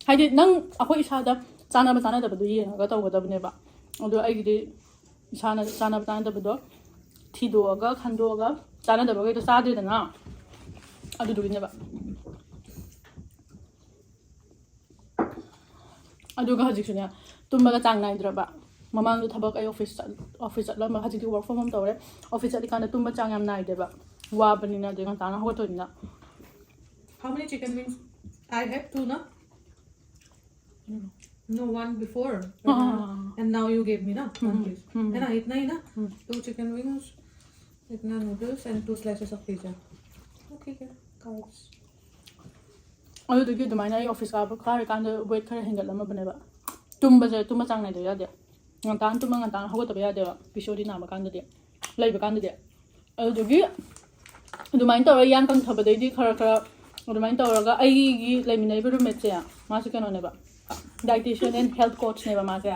ꯍꯥꯏꯗꯤ ꯅꯪ ꯑꯩꯈꯣꯏ ꯏꯁꯥꯗ ꯆꯥꯅꯕ ꯆꯥꯅꯗꯕꯗꯣ ꯌꯦꯡꯉꯒ ꯇꯧꯒꯗꯕꯅꯦꯕ. ꯑꯗꯣ ꯑꯩꯒꯤꯗꯤ ꯏꯁꯥꯅ ꯆꯥꯅꯕ ꯆꯥꯅꯗꯕꯗꯣ ꯊꯤꯗꯣꯛꯑꯒ ꯈꯟꯗꯣꯛꯑꯒ ꯆꯥꯅꯗꯕꯈꯩꯗꯣ ꯆꯥꯗ꯭ꯔꯦꯗꯅ, ꯑꯗꯨꯗꯨꯒꯤꯅꯦꯕ. ꯑꯗꯨꯒ ꯍꯧꯖꯤꯛꯁꯨꯅꯦ, ꯇꯨꯝꯕꯒ ꯆꯥꯡ ꯅꯥꯏꯗ꯭ꯔꯕ. ꯃꯃꯥꯡꯗ ꯊꯕꯛ ꯑꯩ office ꯆꯠ-, office ꯆꯠꯂꯝꯕ, ꯍꯧꯖꯤꯛꯇꯤ work from home ꯇꯧꯔꯦ. Office ꯆꯠꯂꯤꯀꯥꯟꯗ ꯇꯨꯝꯕ ꯆꯥꯡ ꯌꯥꯝ ꯅꯥꯏꯗꯦꯕ, ꯋꯥꯕꯅꯤꯅ, ꯑꯗꯩ ꯉꯟꯇꯥꯅ ꯍꯧꯒꯠꯇꯣꯏꯅꯤꯅ. How many chicken wings? I had two, na? No, one before. Ah. And now you gave me, na? One piece. Hmm. है ना, इतना ही ना? Hmm. Two chicken wings. Itna noodles and two slices of pizza. Okay, yeah, carbs. ꯑꯗꯨꯗꯨꯒꯤ ꯑꯗꯨꯃꯥꯏꯅ ꯑꯩ office ꯀꯥꯕ ꯀꯥꯔꯤꯀꯥꯟꯗ weight ꯈꯔ ꯍꯦꯟꯒꯠꯂꯝꯃꯕꯅꯦꯕ꯫ ꯇꯨꯝꯕꯁꯦ ꯇꯨꯝꯕ ꯆꯥꯡ ꯅꯥꯏꯗꯕ ꯌꯥꯗꯦ꯫ ꯉꯟꯇꯥꯅ ꯇꯨꯝꯕ ꯉꯟꯇꯥꯅ ꯍꯧꯒꯠꯇꯕ ꯌꯥꯗꯦꯕ, ꯄꯤ ꯁꯤ ꯑꯣ ꯗꯤ ꯅꯥꯕ ꯀꯥꯟꯗꯗꯤ, ꯂꯩꯕ ꯀꯥꯟꯗꯗꯤ꯫ ꯑꯗꯨꯗꯨꯒꯤ ꯑꯗꯨꯃꯥꯏꯅ ꯇꯧꯔꯒ ꯌꯥꯡ ꯀꯪꯊꯕꯗꯩꯗꯤ ꯈꯔ ꯈꯔ ꯑꯗꯨꯃꯥꯏꯅ ꯇꯧꯔꯒ ꯑꯩꯒꯤ ꯂꯩꯃꯤꯟꯅꯔꯤꯕ ꯔꯨꯝꯃꯦꯠꯁꯦ, ꯃꯥꯁꯦ ꯀꯩꯅꯣꯅꯦꯕ, dietitian and health coachꯅꯦꯕ ꯃꯥꯁꯦ꯫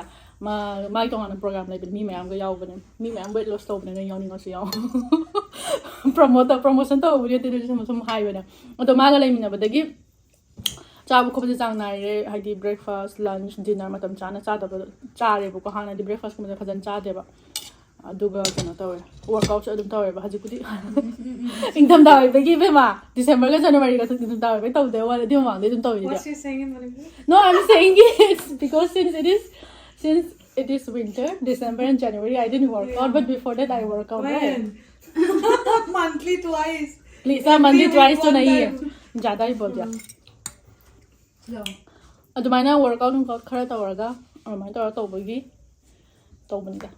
ꯃꯥ, ꯃꯥꯒꯤ ꯇꯣꯉꯥꯟꯅ ꯄ꯭ꯔꯣꯒ꯭ꯔꯥꯝ ꯂꯩꯕꯅꯤ, ꯃꯤ ꯃꯌꯥꯝꯒ ꯌꯥꯎꯕꯅꯦ꯫ ꯃꯤ ꯃꯌꯥꯝ ꯋꯦꯠ ꯂꯣꯁ ꯇꯧꯕꯅꯦ, ꯅꯣꯏ ꯌꯥꯎꯅꯤꯡꯉꯁꯨ ꯌꯥꯎ꯫ ꯄ꯭ꯔꯣꯃꯣꯠ ꯄ꯭ꯔꯣꯃꯣꯁꯟ ꯇꯧꯕꯕꯨꯗꯤ ꯅꯠꯇꯦ, ꯑꯗꯨꯁꯨ ꯁꯨꯝ ꯁꯨꯝ ꯍꯥꯏꯕꯅꯦ꯫ ꯑꯗꯣ ꯃꯥꯒ ꯂꯩꯃꯤꯟꯅꯕꯗꯒꯤ ꯆꯥꯕ ꯈꯣꯠꯄꯁꯦ ꯆꯥꯡ ꯅꯥꯏꯔꯦ, ꯍꯥꯏꯗꯤ breakfast, lunch, dinner ꯃꯇꯝ ꯆꯥꯅ ꯆꯥꯗꯕ ꯆꯥꯔꯦꯕꯀꯣ꯫ ꯍꯥꯟꯅꯗꯤ breakfastꯀꯨꯝꯕꯁꯦ ꯐꯖꯅ ꯆꯥꯗꯦꯕ꯫ ꯑꯗꯨꯒ ꯀꯩꯅꯣ ꯇꯧꯔꯦ, ꯋꯥꯔꯛꯑꯥꯎꯠꯁꯨ ꯑꯗꯨꯝ ꯇꯧꯔꯦꯕ꯫ ꯍꯧꯖꯤꯛꯄꯨꯗꯤ ꯏꯪꯊꯝꯊꯥ ꯑꯣꯏꯕꯒꯤ, ꯏꯕꯦꯝꯃ, ꯗꯤꯁꯦꯝꯕꯔꯒ ꯖꯅꯋꯥꯔꯤꯒ ꯏꯪꯊꯝꯊꯥ ꯑꯣꯏꯕꯒꯤ ꯇꯧꯗꯦ ꯋꯥꯂꯦ, ꯑꯗꯨ ꯃꯃꯥꯡꯗꯩ ꯑꯗꯨꯝ ꯇꯧꯔꯤꯅꯦ꯫ What she saying in Manipuri? No, I'm saying it because since it is, since it is winter, December and January, I didn't work out, but before that I work out, right? When? Monthly twice. Please, हाँ, monthly twice तो नहीं है, ज़्यादा ही बोल दिया। लो। ꯑꯗꯨꯃꯥꯏꯅ workout ꯅꯨꯡꯀꯥꯎꯠ ꯈꯔ ꯇꯧꯔꯒ, ꯑꯗꯨꯃꯥꯏꯅ ꯇꯧꯔꯒ ꯇꯧꯕꯒꯤ ꯇꯧꯕꯅꯤꯗ꯫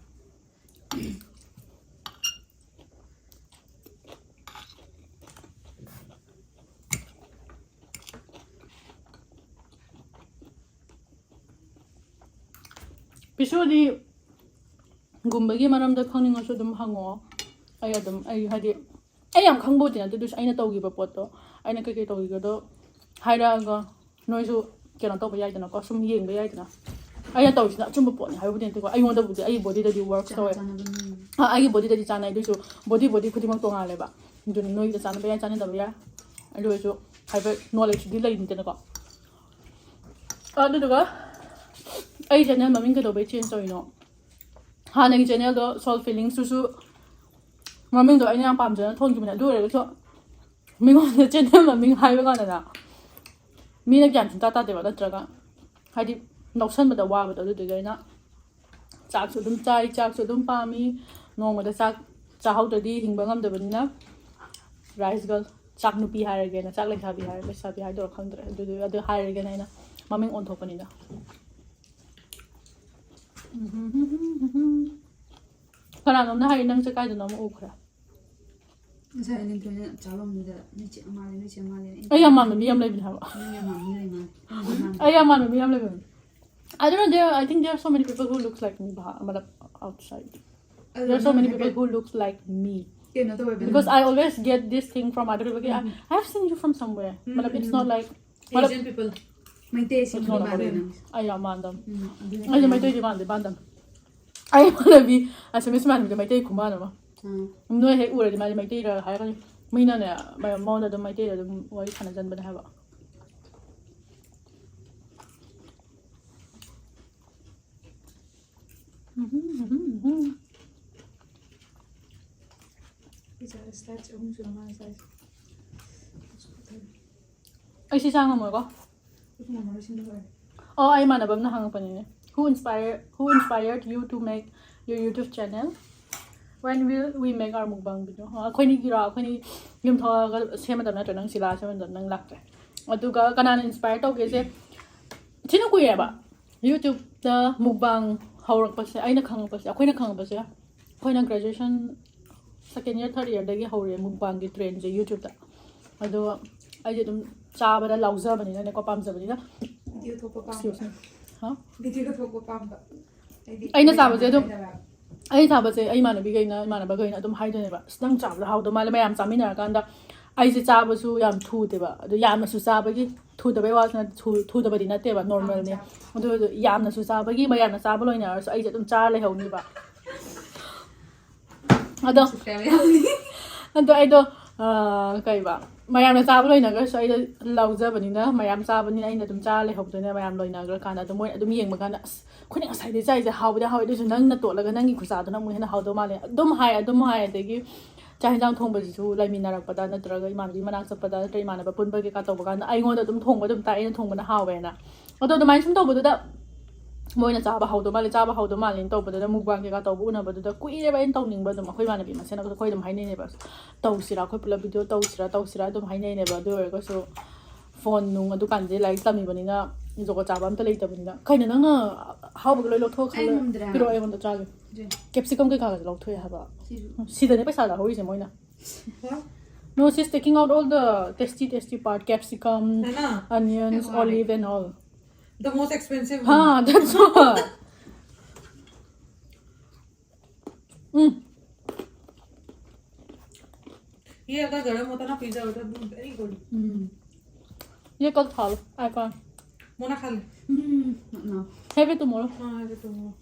ꯄꯤ ꯁꯤ ꯑꯣ ꯗꯤꯒꯨꯝꯕꯒꯤ ꯃꯔꯝꯗ ꯈꯪꯅꯤꯡꯉꯁꯨ ꯑꯗꯨꯝ ꯍꯪꯉꯛꯑꯣ꯫ ꯑꯩ ꯑꯗꯨꯝ, ꯑꯩ ꯍꯥꯏꯗꯤ, ꯑꯩ ꯌꯥꯝ ꯈꯪꯕꯕꯨꯗꯤ ꯅꯠꯇꯦ, ꯑꯗꯨꯁꯨ ꯑꯩꯅ ꯇꯧꯈꯤꯕ ꯄꯣꯠꯇꯣ, ꯑꯩꯅ ꯀꯩꯀꯩ ꯇꯧꯈꯤꯕꯗꯣ ꯍꯥꯏꯔꯛꯑꯒ ꯅꯣꯏꯁꯨ ꯀꯩꯅꯣ ꯇꯧꯕ ꯌꯥꯏꯗꯅꯀꯣ, ꯁꯨꯝ ꯌꯦꯡꯕ ꯌꯥꯏꯗꯅ꯫ ꯑꯩꯅ ꯇꯧꯔꯤꯁꯤꯅ ꯑꯆꯨꯝꯕ ꯄꯣꯠꯅꯤ ꯍꯥꯏꯕꯕꯨꯗꯤ ꯅꯠꯇꯦꯀꯣ, ꯑꯩꯉꯣꯟꯗꯕꯨꯗꯤ, ꯑꯩꯒꯤ ꯕꯣꯗꯤꯗꯗꯤ ꯋꯥꯔꯛ ꯇꯧꯋꯦ꯫ ꯑꯥ, ꯑꯩꯒꯤ ꯕꯣꯗꯤꯗꯗꯤ ꯆꯥꯟꯅꯩ, ꯑꯗꯨꯏꯁꯨ ꯕꯣꯗꯤ ꯕꯣꯗꯤ ꯈꯨꯗꯤꯡꯃꯛ ꯇꯣꯉꯥꯜꯂꯦꯕ꯫ ꯑꯗꯨꯅ ꯅꯣꯏꯒꯤꯗ ꯆꯥꯟꯅꯕ ꯌꯥꯏ, ꯆꯥꯟꯅꯗꯕ ꯌꯥꯏ, ꯑꯗꯨ ꯑꯣꯏꯔꯁꯨ ꯍꯥꯏꯐꯦꯠ ꯅꯣꯂꯦꯖꯇꯨꯗꯤ ꯂꯩꯅꯤꯗꯅꯀꯣ꯫ ꯑꯗꯨꯗꯨꯒ ꯑꯩ ꯆꯦꯅꯦꯜ ꯃꯃꯤꯡ ꯀꯩꯗꯧꯕꯩ ꯆꯦꯟꯖ ꯇꯧꯔꯤꯅꯣ? ꯍꯥꯟꯅꯒꯤ ꯆꯦꯅꯦꯜꯗꯣ Soul Feelingsꯇꯨꯁꯨ ꯃꯃꯤꯡꯗꯣ ꯑꯩꯅ ꯌꯥꯝ ꯄꯥꯝꯖꯅ ꯊꯣꯟꯈꯤꯕꯅꯦ, ꯑꯗꯨ ꯑꯣꯏꯔꯒꯁꯨ ꯃꯤꯉꯣꯟꯗ ꯆꯦꯅꯦꯜ ꯃꯃꯤꯡ ꯍꯥꯏꯕ ꯀꯥꯟꯗꯅ ꯃꯤꯅ ꯒ꯭ꯌꯥꯟ ꯁꯨꯡꯇꯥ ꯇꯥꯗꯦꯕ, ꯅꯠꯇ꯭ꯔꯒ ꯍꯥꯏꯗꯤ ꯂꯧꯁꯟꯕꯗ ꯋꯥꯕꯗꯣ, ꯑꯗꯨꯗꯨꯒꯤ ꯑꯩꯅ ꯆꯥꯛꯁꯨ ꯑꯗꯨꯝ ꯆꯥꯏ, ꯆꯥꯛꯁꯨ ꯑꯗꯨꯝ ꯄꯥꯝꯃꯤ, ꯅꯣꯡꯃꯗ ꯆꯥꯛ ꯆꯥꯍꯧꯗ꯭ꯔꯗꯤ ꯍꯤꯡꯕ ꯉꯝꯗꯕꯅꯤꯅ rice girl, ꯆꯥꯛ ꯅꯨꯄꯤ ꯍꯥꯏꯔꯒꯦꯅ, ꯆꯥꯛ ꯂꯩꯁꯥꯕꯤ ꯍꯥꯏꯔꯒ, ꯂꯩꯁꯥꯕꯤ ꯍꯥꯏꯗꯣꯏꯔꯥ ꯈꯪꯗ꯭ꯔꯦ, ꯑꯗꯨꯗꯨ, ꯑꯗꯨ ꯍꯥꯏꯔꯒꯦꯅ ꯑꯩꯅ ꯃꯃꯤꯡ ꯑꯣꯟꯊꯣꯛꯄꯅꯤꯗ꯫ ꯀꯅꯥꯅꯣꯝꯅ ꯍꯥꯏ, "ꯅꯪꯁꯦ ꯀꯥꯏꯗꯅꯣ ꯑꯃ ꯎꯈ꯭ꯔꯦ"? ꯉꯁꯥꯏ ꯑꯅꯤꯊꯣꯏꯅ ꯆꯥꯕꯝꯗꯨꯗ ꯅꯣꯏ ꯆꯦ ꯃꯥꯜꯂꯦ, ꯅꯣꯏ ꯆꯦ ꯃꯥꯜꯂꯦ꯫ ꯑꯩ ꯌꯥꯝ ꯃꯥꯟꯕ ꯃꯤ ꯌꯥꯝ ꯂꯩꯕꯅꯦ ꯍꯥꯏꯕ꯫ ꯅꯪ ꯌꯥꯝ ꯃꯥꯟꯕ ꯃꯤ ꯂꯩ ꯃꯥꯜꯂꯦ꯫ ꯑꯩ ꯌꯥꯝ ꯃꯥꯟꯕ ꯃꯤ ꯌꯥꯝ ꯂꯩꯕꯅꯦ꯫ I don't know, there, I think there are so many people who looks like me, ꯃꯇꯂꯕ, outside. There are so many people who looks like me. ꯀꯩꯅꯣ ꯇꯧꯋꯦꯕ꯫ Because I always get this thing from other people. "I have seen you from somewhere." ꯃꯇꯂꯕ, it's not like, ꯃꯇꯂꯕ, Asian people. Meitei ꯑꯁꯤ it's not ꯃꯥꯜꯂꯦ about ꯅꯪ꯫ ꯑꯩ ꯌꯥꯝ ꯃꯥꯟꯗꯕ꯫ ꯎꯝ, ꯑꯗꯨꯅ ꯑꯩꯁꯨ ꯃꯩꯇꯩꯗꯤ ꯃꯥꯟꯗꯦ, ꯃꯥꯟꯗꯕ꯫ ꯑꯩ ꯏꯃꯥꯟꯅꯕꯤ, ꯑꯁꯥꯃꯤꯁ ꯏꯃꯥꯟꯅꯕꯤꯗꯣ ꯃꯩꯇꯩ ꯈꯨꯃꯥꯟ ꯑꯃ꯫ ꯎꯝ꯫ ꯅꯣꯏ ꯍꯦꯛ ꯎꯔꯗꯤ ꯃꯥꯗꯤ ꯃꯩꯇꯩꯔ ꯍꯥꯏꯔꯒꯅꯤ꯫ ꯃꯤꯅꯅꯦ, ꯃ-, ꯃꯉꯣꯟꯗ ꯑꯗꯨꯝ ꯃꯩꯇꯩꯗ ꯑꯗꯨꯝ ꯋꯥꯔꯤ ꯁꯥꯟꯅꯖꯟꯕꯅꯦ ꯍꯥꯏꯕ꯫ ꯄꯤꯖꯥ slice ꯑꯍꯨꯝ ꯁꯨꯔ ꯃꯥꯜꯂꯦ ꯆꯥꯏꯁꯦ꯫ ꯑꯩ ꯁꯤ ꯆꯥ ꯉꯝꯃꯣꯏꯀꯣ꯫ ꯑꯩꯁꯨ ꯉꯝꯃꯔꯣꯏ, ꯁꯤꯅ ꯂꯣꯏꯔꯦ꯫ ꯑꯣ, ꯑꯩ ꯏꯃꯥꯟꯅꯕ ꯑꯃꯅ ꯍꯪꯉꯛꯄꯅꯤꯅꯦ, "Who inspire, who inspired you to make your YouTube channel? When will we make our mukbang video?" ꯑꯣ, ꯑꯩꯈꯣꯏꯅꯤꯒꯤꯔꯣ? ꯑꯩꯈꯣꯏꯅꯤ ꯌꯨꯝ ꯊꯣꯛꯂꯛꯑꯒ ꯁꯦꯝꯃꯗꯕ ꯅꯠꯇ꯭ꯔꯣ? ꯅꯪ ꯁꯤꯂꯥ ꯁꯦꯝꯃꯗꯕ, ꯅꯪ ꯂꯥꯛꯇ꯭ꯔꯦ꯫ ꯑꯗꯨꯒ ꯀꯅꯥꯅ inspire ꯇꯧꯒꯦꯁꯦ ꯊꯤꯅ ꯀꯨꯏꯔꯦꯕ꯫ YouTubeꯇ mukbang ꯍꯧꯔꯛꯄꯁꯦ, ꯑꯩꯅ ꯈꯪꯉꯛꯄꯁꯦ, ꯑꯩꯈꯣꯏꯅ ꯈꯪꯉꯛꯄꯁꯦ, ꯑꯩꯈꯣꯏꯅ graduation second year, third yearꯗꯒꯤ ꯍꯧꯔꯦ mukbangꯒꯤ trendꯁꯦ YouTubeꯇ꯫ ꯑꯗꯣ ꯑꯩꯁꯦ ꯑꯗꯨꯝ ꯆꯥꯕꯗ ꯂꯥꯎꯖꯕꯅꯤꯅꯅꯦꯀꯣ, ꯄꯥꯝꯖꯕꯅꯤꯅ꯫ Video ꯊꯣꯛꯄ ꯄꯥꯝꯕ꯫ Excuse me. ꯍꯥ? Video ꯊꯣꯛꯄ ꯄꯥꯝꯕ꯫ ꯍꯥꯏꯗꯤ ꯑꯩꯅ ꯆꯥꯕꯁꯦ ꯑꯗꯨꯝ ꯍꯥꯏꯗꯕ꯫ ꯑꯩꯅ ꯆꯥꯕꯁꯦ ꯑꯩ ꯏꯃꯥꯟꯅꯕꯤꯈꯩꯅ, ꯏꯃꯥꯟꯅꯕꯈꯩꯅ ꯑꯗꯨꯝ ꯍꯥꯏꯗꯣꯏꯅꯦꯕ, "ꯑꯁ, ꯅꯪ ꯆꯥꯕꯗꯣ ꯍꯥꯎꯗꯧ ꯃꯥꯜꯂꯦ" ꯃꯌꯥꯝ ꯆꯥꯃꯤꯟꯅꯔꯀꯥꯟꯗ꯫ ꯑꯩꯁꯦ ꯆꯥꯕꯁꯨ ꯌꯥꯝ ꯊꯨꯗꯦꯕ, ꯑꯗꯨ ꯌꯥꯝꯅꯁꯨ ꯆꯥꯕꯒꯤ ꯊꯨꯗꯕꯩ ꯋꯥꯁꯨ ꯅꯠꯇꯦ, ꯊꯨ-, ꯊꯨꯗꯕꯗꯤ ꯅꯠꯇꯦꯕ, normalꯅꯦ꯫ ꯑꯗꯨ ꯌꯥꯝꯅꯁꯨ ꯆꯥꯕꯒꯤ, ꯃꯌꯥꯝꯅ ꯆꯥꯕ ꯂꯣꯏꯅꯔꯁꯨ ꯑꯩꯁꯦ ꯑꯗꯨꯝ ꯆꯥꯔ ꯂꯩꯍꯧꯅꯤꯕ꯫ ꯑꯗꯣ ꯑꯗꯣ ꯑꯩꯗꯣ, ꯑ, ꯀꯩꯕ, ꯃꯌꯥꯝꯅ ꯆꯥꯕ ꯂꯣꯏꯅꯈ꯭ꯔꯁꯨ ꯑꯩꯗꯣ ꯂꯧꯖꯕꯅꯤꯅ, ꯃꯌꯥꯝ ꯆꯥꯕꯅꯤꯅ ꯑꯩꯅ ꯑꯗꯨꯝ ꯆꯥꯔ ꯂꯩꯍꯧꯗꯣꯏꯅꯦ꯫ ꯃꯌꯥꯝ ꯂꯣꯏꯅꯈ꯭ꯔꯀꯥꯟꯗ ꯑꯗꯨꯝ ꯃꯣꯏ ꯑꯗꯨꯝ ꯌꯦꯡꯕ ꯀꯥꯟꯗ, "ꯑꯁ, ꯑꯩꯈꯣꯏꯅ ꯉꯁꯥꯏꯗꯩ ꯆꯥꯏꯁꯦ ꯍꯥꯎꯕꯗꯤ ꯍꯥꯎꯋꯦ, ꯑꯗꯨꯏꯁꯨ ꯅꯪꯅ ꯇꯣꯠꯂꯒ ꯅꯪꯒꯤ ꯈꯨꯆꯥꯗꯨꯅ ꯑꯃꯨꯛ ꯍꯦꯟꯅ ꯍꯥꯎꯗꯧ ꯃꯥꯜꯂꯦ" ꯑꯗꯨꯝ ꯍꯥꯏ, ꯑꯗꯨꯝ ꯍꯥꯏ꯫ ꯑꯗꯒꯤ ꯆꯥꯛ ꯍꯦꯟꯖꯥꯡ ꯊꯣꯡꯕꯁꯤꯁꯨ ꯂꯩꯃꯤꯟꯅꯔꯛꯄꯗ ꯅꯠꯇ꯭ꯔꯒ ꯏꯃꯥꯟꯅꯕꯤ ꯃꯅꯥꯛ ꯆꯠꯄꯗ ꯅꯠꯇ꯭ꯔꯒ ꯏꯃꯥꯟꯅꯕ ꯄꯨꯟꯕ ꯀꯩꯀꯥ ꯇꯧꯕ ꯀꯥꯟꯗ ꯑꯩꯉꯣꯟꯗ ꯑꯗꯨꯝ ꯊꯣꯡꯕ ꯑꯗꯨꯝ ꯇꯥꯏ, ꯑꯩꯅ ꯊꯣꯡꯕꯅ ꯍꯥꯎꯋꯦꯅ꯫ ꯑꯗꯣ ꯑꯗꯨꯃꯥꯏꯅ ꯁꯨꯝ ꯇꯧꯕꯗꯨꯗ ꯃꯣꯏꯅ ꯆꯥꯕ ꯍꯥꯎꯗꯧ ꯃꯥꯜꯂꯦ, ꯆꯥꯕ ꯍꯥꯎꯗꯧ ꯃꯥꯜꯂꯦꯅ ꯇꯧꯕꯗꯨꯗ, mukbang ꯀꯩꯀꯥ ꯇꯧꯕ ꯎꯅꯕꯗꯨꯗ ꯀꯨꯏꯔꯦꯕ ꯑꯩꯅ ꯇꯧꯅꯤꯡꯕ꯫ ꯑꯗꯨꯝ ꯑꯩꯈꯣꯏ ꯏꯃꯥꯟꯅꯕꯤ ꯃꯁꯦꯟ ꯑꯩꯈꯣꯏ ꯑꯗꯨꯝ ꯍꯥꯏꯅꯩꯅꯦꯕ, "ꯇꯧꯁꯤꯔꯥ, ꯑꯩꯈꯣꯏ ꯄꯨꯂꯞ video ꯇꯧꯁꯤꯔꯥ, ꯇꯧꯁꯤꯔꯥ?" ꯑꯗꯨꯝ ꯍꯥꯏꯅꯩꯅꯦꯕ꯫ ꯑꯗꯨ ꯑꯣꯏꯔꯒꯁꯨ phone ꯅꯨꯡ ꯑꯗꯨꯀꯥꯟꯗꯗꯤ ꯂꯥꯏꯔꯤꯛ ꯇꯝꯃꯤꯕꯅꯤꯅ ꯖꯨꯒꯣꯠ ꯆꯥꯕ ꯑꯝꯇ ꯂꯩꯇꯕꯅꯤꯅ꯫ ꯀꯩꯅꯣ, ꯅꯪꯅ ꯑꯍꯥꯎꯕꯒ ꯂꯣꯏ ꯂꯧꯊꯣꯛꯑ ꯑꯩ ꯈꯜꯂ ꯉꯝꯗ꯭ꯔꯦ ꯍꯥꯏꯕ꯫ ꯄꯤꯔꯛꯑꯣ, ꯑꯩꯉꯣꯟꯗ ꯆꯥꯒꯦ꯫ ꯁꯤꯁꯨ꯫ Capsicum ꯀꯩꯀꯥꯒꯁꯦ ꯂꯧꯊꯣꯛꯑꯦ ꯍꯥꯏꯕ꯫ ꯁꯤꯁꯨ꯫ ꯁꯤꯗꯅꯦ ꯄꯩꯁꯥ ꯂꯧꯍꯧꯔꯤꯁꯦ ꯃꯣꯏꯅ꯫ No, she's taking out all the tasty, tasty part, capsicum, है ना? Onions, हमारे। Olive and all. The most expensive one. हाँ, that's what. Mm. ये अगर गर्म होता ना पिज्जा होता, वेरी गुड। ये कल खा लो, I can't. मोना खा ले। Mm, no. Have it tomorrow. हाँ, ये तो।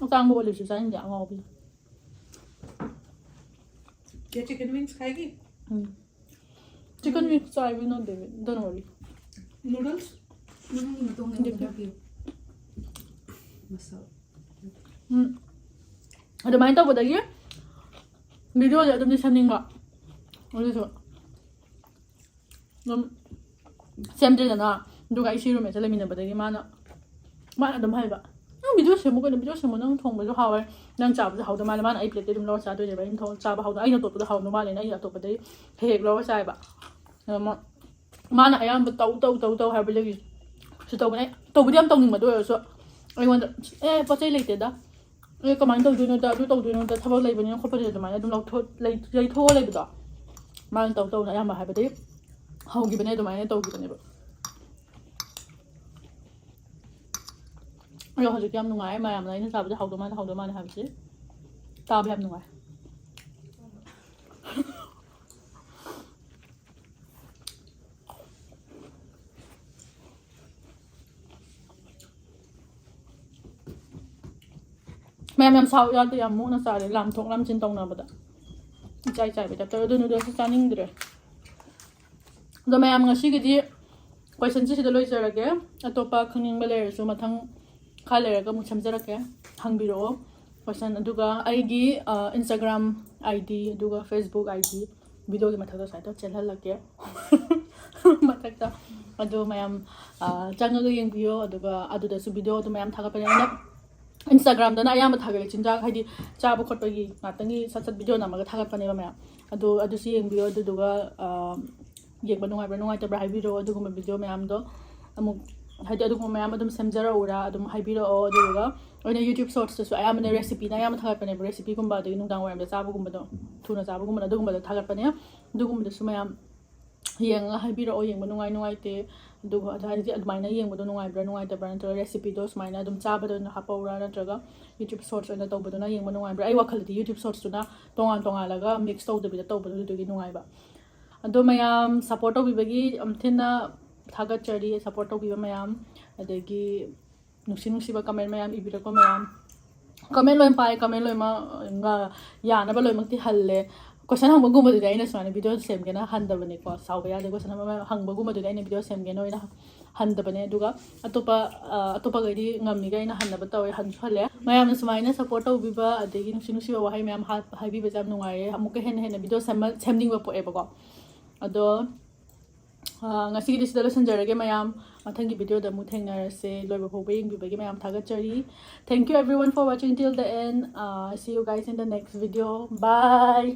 ꯑꯇꯥꯡꯕ ꯑꯣꯂꯤꯞꯁꯨ ꯆꯥꯅꯤꯡꯗꯦ, ꯑꯉꯥꯎꯕꯤ꯫ ये चिकन विंग्स खाएगी? Chicken wings, I will not do it. Don't worry. Noodles? ꯃꯅꯨꯡꯒꯤ ꯃꯇꯣꯡꯗ ꯑꯗꯨꯝ ꯍꯥꯞꯄꯤꯌꯨ꯫ ꯃꯁꯜ꯫ ꯎꯝ꯫ ꯑꯗꯨꯃꯥꯏꯅ ꯇꯧꯕꯗꯒꯤ ꯚꯤꯗꯤꯑꯣꯁꯦ ꯑꯗꯨꯝꯗꯤ ꯁꯦꯝꯅꯤꯡꯕ꯫ ꯑꯗꯨꯁꯨ ꯑꯗꯨꯝ ꯁꯦꯝꯗ꯭ꯔꯦꯗꯅ꯫ ꯑꯗꯨꯒ ꯑꯩ ꯁꯤ ꯔꯨꯝꯃꯦꯠꯁꯦ ꯂꯩꯃꯤꯟꯅꯕꯗꯒꯤ ꯃꯥꯅ, ꯃꯥꯅ ꯑꯗꯨꯝ ꯍꯥꯏꯕ, "ꯅꯪ ꯚꯤꯗꯤꯑꯣ ꯁꯦꯝꯃꯨ ꯀꯩꯅꯣ, ꯚꯤꯗꯤꯑꯣ ꯁꯦꯝꯃꯨ, ꯅꯪ ꯊꯣꯡꯕꯁꯨ ꯍꯥꯎꯋꯦ, ꯅꯪ ꯆꯥꯕꯁꯨ ꯍꯥꯎꯗꯧ ꯃꯥꯜꯂꯦ"꯫ ꯃꯥꯅ ꯑꯩ ꯄ꯭ꯂꯦꯠꯇꯤ ꯑꯗꯨꯝ ꯂꯧꯔ ꯆꯥꯗꯣꯏꯅꯦꯕ꯫ ꯑꯩꯅ ꯊꯣꯡ-, ꯆꯥꯕ ꯍꯥꯎꯗꯧ, ꯑꯩꯅ ꯑꯇꯣꯞꯄꯗ ꯍꯥꯎꯗꯧ ꯃꯥꯜꯂꯦꯅ ꯑꯩꯅ ꯑꯇꯣꯞꯄꯗꯒꯤ ꯍꯦꯛ ꯍꯦꯛ ꯂꯧꯔ ꯆꯥꯏꯕ꯫ ꯑꯗꯣ ꯃꯥ-, ꯃꯥꯅ ꯑꯌꯥꯝꯕ ꯇꯧ ꯇꯧ ꯇꯧ ꯇꯧ ꯍꯥꯏꯕꯗꯒꯤ ꯁꯤ ꯇꯧꯕꯅꯦ꯫ ꯑꯩ ꯇꯧꯕꯗꯤ ꯌꯥꯝ ꯇꯧꯅꯤꯡꯕ, ꯑꯗꯨ ꯑꯣꯏꯔꯁꯨ ꯑꯩꯉꯣꯟꯗ "ꯑꯦ, ꯄꯣꯠ ꯆꯩ ꯂꯩꯇꯦꯗ, ꯑꯦ, ꯀꯃꯥꯏꯅ ꯇꯧꯗꯣꯏꯅꯣꯗ, ꯑꯗꯨ ꯇꯧꯗꯣꯏꯅꯣꯗ, ꯊꯕꯛ ꯂꯩꯕꯅꯤꯅ ꯈꯣꯠꯄꯅꯤꯅ" ꯑꯗꯨꯃꯥꯏꯅ ꯑꯗꯨꯝ ꯂꯧꯊꯣꯛ-, ꯂꯩ-, ꯌꯩꯊꯣꯛꯑ ꯂꯩꯕꯗꯣ꯫ ꯃꯥꯅ ꯇꯧ ꯇꯧꯅ ꯑꯌꯥꯝꯕ ꯍꯥꯏꯕꯗꯤ ꯍꯧꯈꯤꯕꯅꯦ, ꯑꯗꯨꯃꯥꯏꯅ ꯇꯧꯈꯤꯕꯅꯦꯕ꯫ ꯑꯗꯣ ꯍꯧꯖꯤꯛꯇꯤ ꯌꯥꯝ ꯅꯨꯡꯉꯥꯏ, ꯃꯌꯥꯝꯅ ꯑꯩꯅ ꯆꯥꯕꯗꯤ ꯍꯥꯎꯗꯧ ꯃꯥꯜꯂꯦ, ꯍꯥꯎꯗꯧ ꯃꯥꯜꯂꯦ ꯍꯥꯏꯕꯁꯤ ꯇꯥꯕ ꯌꯥꯝ ꯅꯨꯡꯉꯥꯏ꯫ ꯃꯌꯥꯝ ꯌꯥꯝ ꯁꯥꯎ ꯌꯥꯗꯦ, ꯌꯥꯝ ꯃꯣꯠꯅ ꯆꯥꯔꯦ, ꯂꯥꯝꯊꯣꯛ ꯂꯥꯝꯁꯤꯟ ꯇꯧꯅꯕꯗ ꯏꯆꯥꯏ ꯆꯥꯏꯕꯩ ꯇꯥꯏꯞ ꯇꯧꯔꯦ꯫ ꯑꯗꯨ ꯅꯨꯗꯜꯁꯁꯨ ꯆꯥꯅꯤꯡꯗ꯭ꯔꯦ꯫ ꯑꯗꯣ ꯃꯌꯥꯝ, ꯉꯁꯤꯒꯤꯗꯤ ꯀꯣꯏꯁꯟꯁꯦ ꯁꯤꯗ ꯂꯣꯏꯖꯔꯒꯦ꯫ ꯑꯇꯣꯞꯄ ꯈꯪꯅꯤꯡꯕ ꯂꯩꯔꯁꯨ ꯃꯊꯪ ꯈꯔ ꯂꯩꯔꯒ ꯑꯃꯨꯛ ꯁꯦꯝꯖꯔꯛꯀꯦ, ꯍꯪꯕꯤꯔꯛꯑꯣ ꯀꯣꯏꯁꯟ꯫ ꯑꯗꯨꯒ ꯑꯩꯒꯤ, ꯑ, Instagram I D ꯑꯗꯨꯒ Facebook I D ꯚꯤꯗꯤꯑꯣꯒꯤ ꯃꯊꯛꯇ ꯁꯨꯃꯥꯏꯅ ꯇꯧꯔ ꯆꯦꯜꯍꯜꯂꯛꯀꯦ꯫ ꯃꯊꯛꯇ꯫ ꯑꯗꯣ ꯃꯌꯥꯝ, ꯑ, ꯆꯪꯉꯒ ꯌꯦꯡꯕꯤꯌꯣ꯫ ꯑꯗꯨꯒ ꯑꯗꯨꯗꯁꯨ ꯚꯤꯗꯤꯑꯣ ꯑꯗꯨ ꯃꯌꯥꯝ ꯊꯥꯒꯠꯄꯅꯦ꯫ ꯑꯩꯅ Instagram-ꯗꯅ ꯑꯌꯥꯝꯕ ꯊꯥꯒꯠꯂꯦ, ꯆꯤꯟꯖꯥꯛ ꯍꯥꯏꯗꯤ ꯆꯥꯕ ꯈꯣꯠꯄꯒꯤ ꯉꯥꯛꯇꯪꯒꯤ ꯁꯠ ꯁꯠ ꯚꯤꯗꯤꯑꯣ ꯅꯝꯃꯒ ꯊꯥꯒꯠꯄꯅꯦꯕ ꯃꯌꯥꯝ꯫ ꯑꯗꯣ ꯑꯗꯨꯁꯨ ꯌꯦꯡꯕꯤꯌꯣ꯫ ꯑꯗꯨꯗꯨꯒ, ꯑ, ꯌꯦꯡꯕ ꯅꯨꯡꯉꯥꯏꯕ꯭ꯔꯥ ꯅꯨꯡꯉꯥꯏꯇꯕ꯭ꯔꯥ ꯍꯥꯏꯕꯤꯔꯛꯑꯣ꯫ ꯑꯗꯨꯒꯨꯝꯕ ꯚꯤꯗꯤꯑꯣ ꯃꯌꯥꯝꯗꯣ ꯑꯃꯨꯛ ꯍꯥꯏꯗꯤ ꯑꯗꯨꯒꯨꯝꯕ ꯃꯌꯥꯝ ꯑꯗꯨꯝ ꯁꯦꯝꯖꯔꯛꯎꯔꯥ ꯑꯗꯨꯝ ꯍꯥꯏꯕꯤꯔꯛꯑꯣ꯫ ꯑꯗꯨꯗꯨꯒ ꯑꯩꯅ YouTube Shortsꯇꯁꯨ ꯑꯌꯥꯝꯕꯅ recipeꯅ ꯑꯌꯥꯝꯕ ꯊꯥꯒꯠꯄꯅꯦꯕ, recipeꯒꯨꯝꯕ ꯑꯗꯒꯤ ꯅꯨꯡꯗꯥꯡ ꯋꯥꯏꯔꯝꯗ ꯆꯥꯕꯒꯨꯝꯕꯗꯣ, ꯊꯨꯅ ꯆꯥꯕꯒꯨꯝꯕꯗꯣ, ꯑꯗꯨꯒꯨꯝꯕꯗꯣ ꯊꯥꯒꯠꯄꯅꯦ꯫ ꯑꯗꯨꯒꯨꯝꯕꯗꯁꯨ ꯃꯌꯥꯝ ꯌꯦꯡꯉꯒ ꯍꯥꯏꯕꯤꯔꯛꯑꯣ, ꯌꯦꯡꯕ ꯅꯨꯡꯉꯥꯏ ꯅꯨꯡꯉꯥꯏꯇꯦ꯫ ꯑꯗꯨꯒ ꯑꯗꯨ ꯍꯥꯏꯗꯤ ꯑꯗꯨꯃꯥꯏꯅ ꯌꯦꯡꯕꯗꯣ ꯅꯨꯡꯉꯥꯏꯕ꯭ꯔꯥ ꯅꯨꯡꯉꯥꯏꯇꯕ꯭ꯔꯥ, ꯅꯠꯇ꯭ꯔꯒ recipeꯗꯣ ꯁꯨꯃꯥꯏꯅ ꯑꯗꯨꯝ ꯆꯥꯕꯗ ꯑꯣꯏꯅ ꯍꯥꯞꯄꯧꯔꯥ, ꯅꯠꯇ꯭ꯔꯒ YouTube Shorts ꯑꯣꯏꯅ ꯇꯧꯕꯗꯨꯅ ꯌꯦꯡꯕ ꯅꯨꯡꯉꯥꯏꯕ꯭ꯔꯥ? ꯑꯩ ꯋꯥꯈꯜꯗꯗꯤ YouTube Shortsꯇꯨꯅ ꯇꯣꯉꯥꯟ ꯇꯣꯉꯥꯜꯂꯒ mix ꯇꯧꯗꯕꯤꯗ ꯇꯧꯕꯗꯣ ꯑꯗꯨꯗꯨꯒꯤ ꯅꯨꯡꯉꯥꯏꯕ꯫ ꯑꯗꯣ ꯃꯌꯥꯝ support ꯇꯧꯕꯤꯕꯒꯤ ꯌꯥꯝ ꯊꯤꯅ ꯊꯥꯒꯠꯆꯔꯤ, support ꯇꯧꯕꯤꯕ ꯃꯌꯥꯝ, ꯑꯗꯒꯤ ꯅꯨꯡꯁꯤ ꯅꯨꯡꯁꯤꯕ comment ꯃꯌꯥꯝ ꯏꯕꯤꯔꯛꯄ ꯃꯌꯥꯝ꯫ Comment ꯂꯣꯏ ꯄꯥꯏ, comment ꯂꯣꯏꯅꯃꯛ, ꯉ-, ꯌꯥꯅꯕ ꯂꯣꯏꯅꯃꯛꯇꯤ ꯍꯜꯂꯦ꯫ Question ꯍꯪꯕꯒꯨꯝꯕꯗꯨꯗꯤ ꯑꯩꯅ ꯁꯨꯃꯥꯏꯅ video ꯁꯦꯝꯒꯦꯅ ꯍꯟꯗꯕꯅꯦꯀꯣ, ꯁꯥꯎꯕ ꯌꯥꯗꯦ꯫ Question ꯑꯃ ꯍꯪꯕꯒꯨꯝꯕꯗꯨꯗꯤ ꯑꯩꯅ video ꯁꯦꯝꯒꯦꯅ ꯑꯣꯏꯅ ꯍꯟꯗꯕꯅꯦ꯫ ꯑꯗꯨꯒ ꯑꯇꯣꯞꯄ, ꯑ, ꯑꯇꯣꯞꯄꯈꯩꯗꯤ ꯉꯝꯃꯤꯒꯩ ꯑꯩꯅ ꯍꯟꯅꯕ ꯇꯧꯋꯦ, ꯍꯟꯁꯨ ꯍꯜꯂꯦ꯫ ꯃꯌꯥꯝꯅ ꯁꯨꯃꯥꯏꯅ support ꯇꯧꯕꯤꯕ ꯑꯗꯒꯤ ꯅꯨꯡꯁꯤ ꯅꯨꯡꯁꯤꯕ ꯋꯥꯍꯩ ꯃꯌꯥꯝ ꯍꯥ-, ꯍꯥꯏꯕꯤꯕꯁꯦ ꯌꯥꯝ ꯅꯨꯡꯉꯥꯏꯔꯦ꯫ ꯑꯃꯨꯛꯀ ꯍꯦꯟꯅ ꯍꯦꯟꯅ video ꯁꯦꯝꯃ-, ꯁꯦꯝꯅꯤꯡꯕ ꯄꯣꯛꯑꯦꯕꯀꯣ꯫ ꯑꯗꯣ, ꯑ, ꯉꯁꯤꯒꯤꯗꯤ ꯁꯤꯗ ꯂꯣꯏꯁꯤꯟꯖꯔꯒꯦ ꯃꯌꯥꯝ꯫ ꯃꯊꯪꯒꯤ videoꯗ ꯑꯃꯨꯛ ꯊꯦꯡꯅꯔꯁꯦ꯫ ꯂꯣꯏꯕ ꯐꯥꯎꯕ ꯌꯦꯡꯕꯤꯕꯒꯤ ꯃꯌꯥꯝ ꯊꯥꯒꯠꯆꯔꯤ꯫ Thank you everyone for watching till the end. Uh, see you guys in the next video. Bye.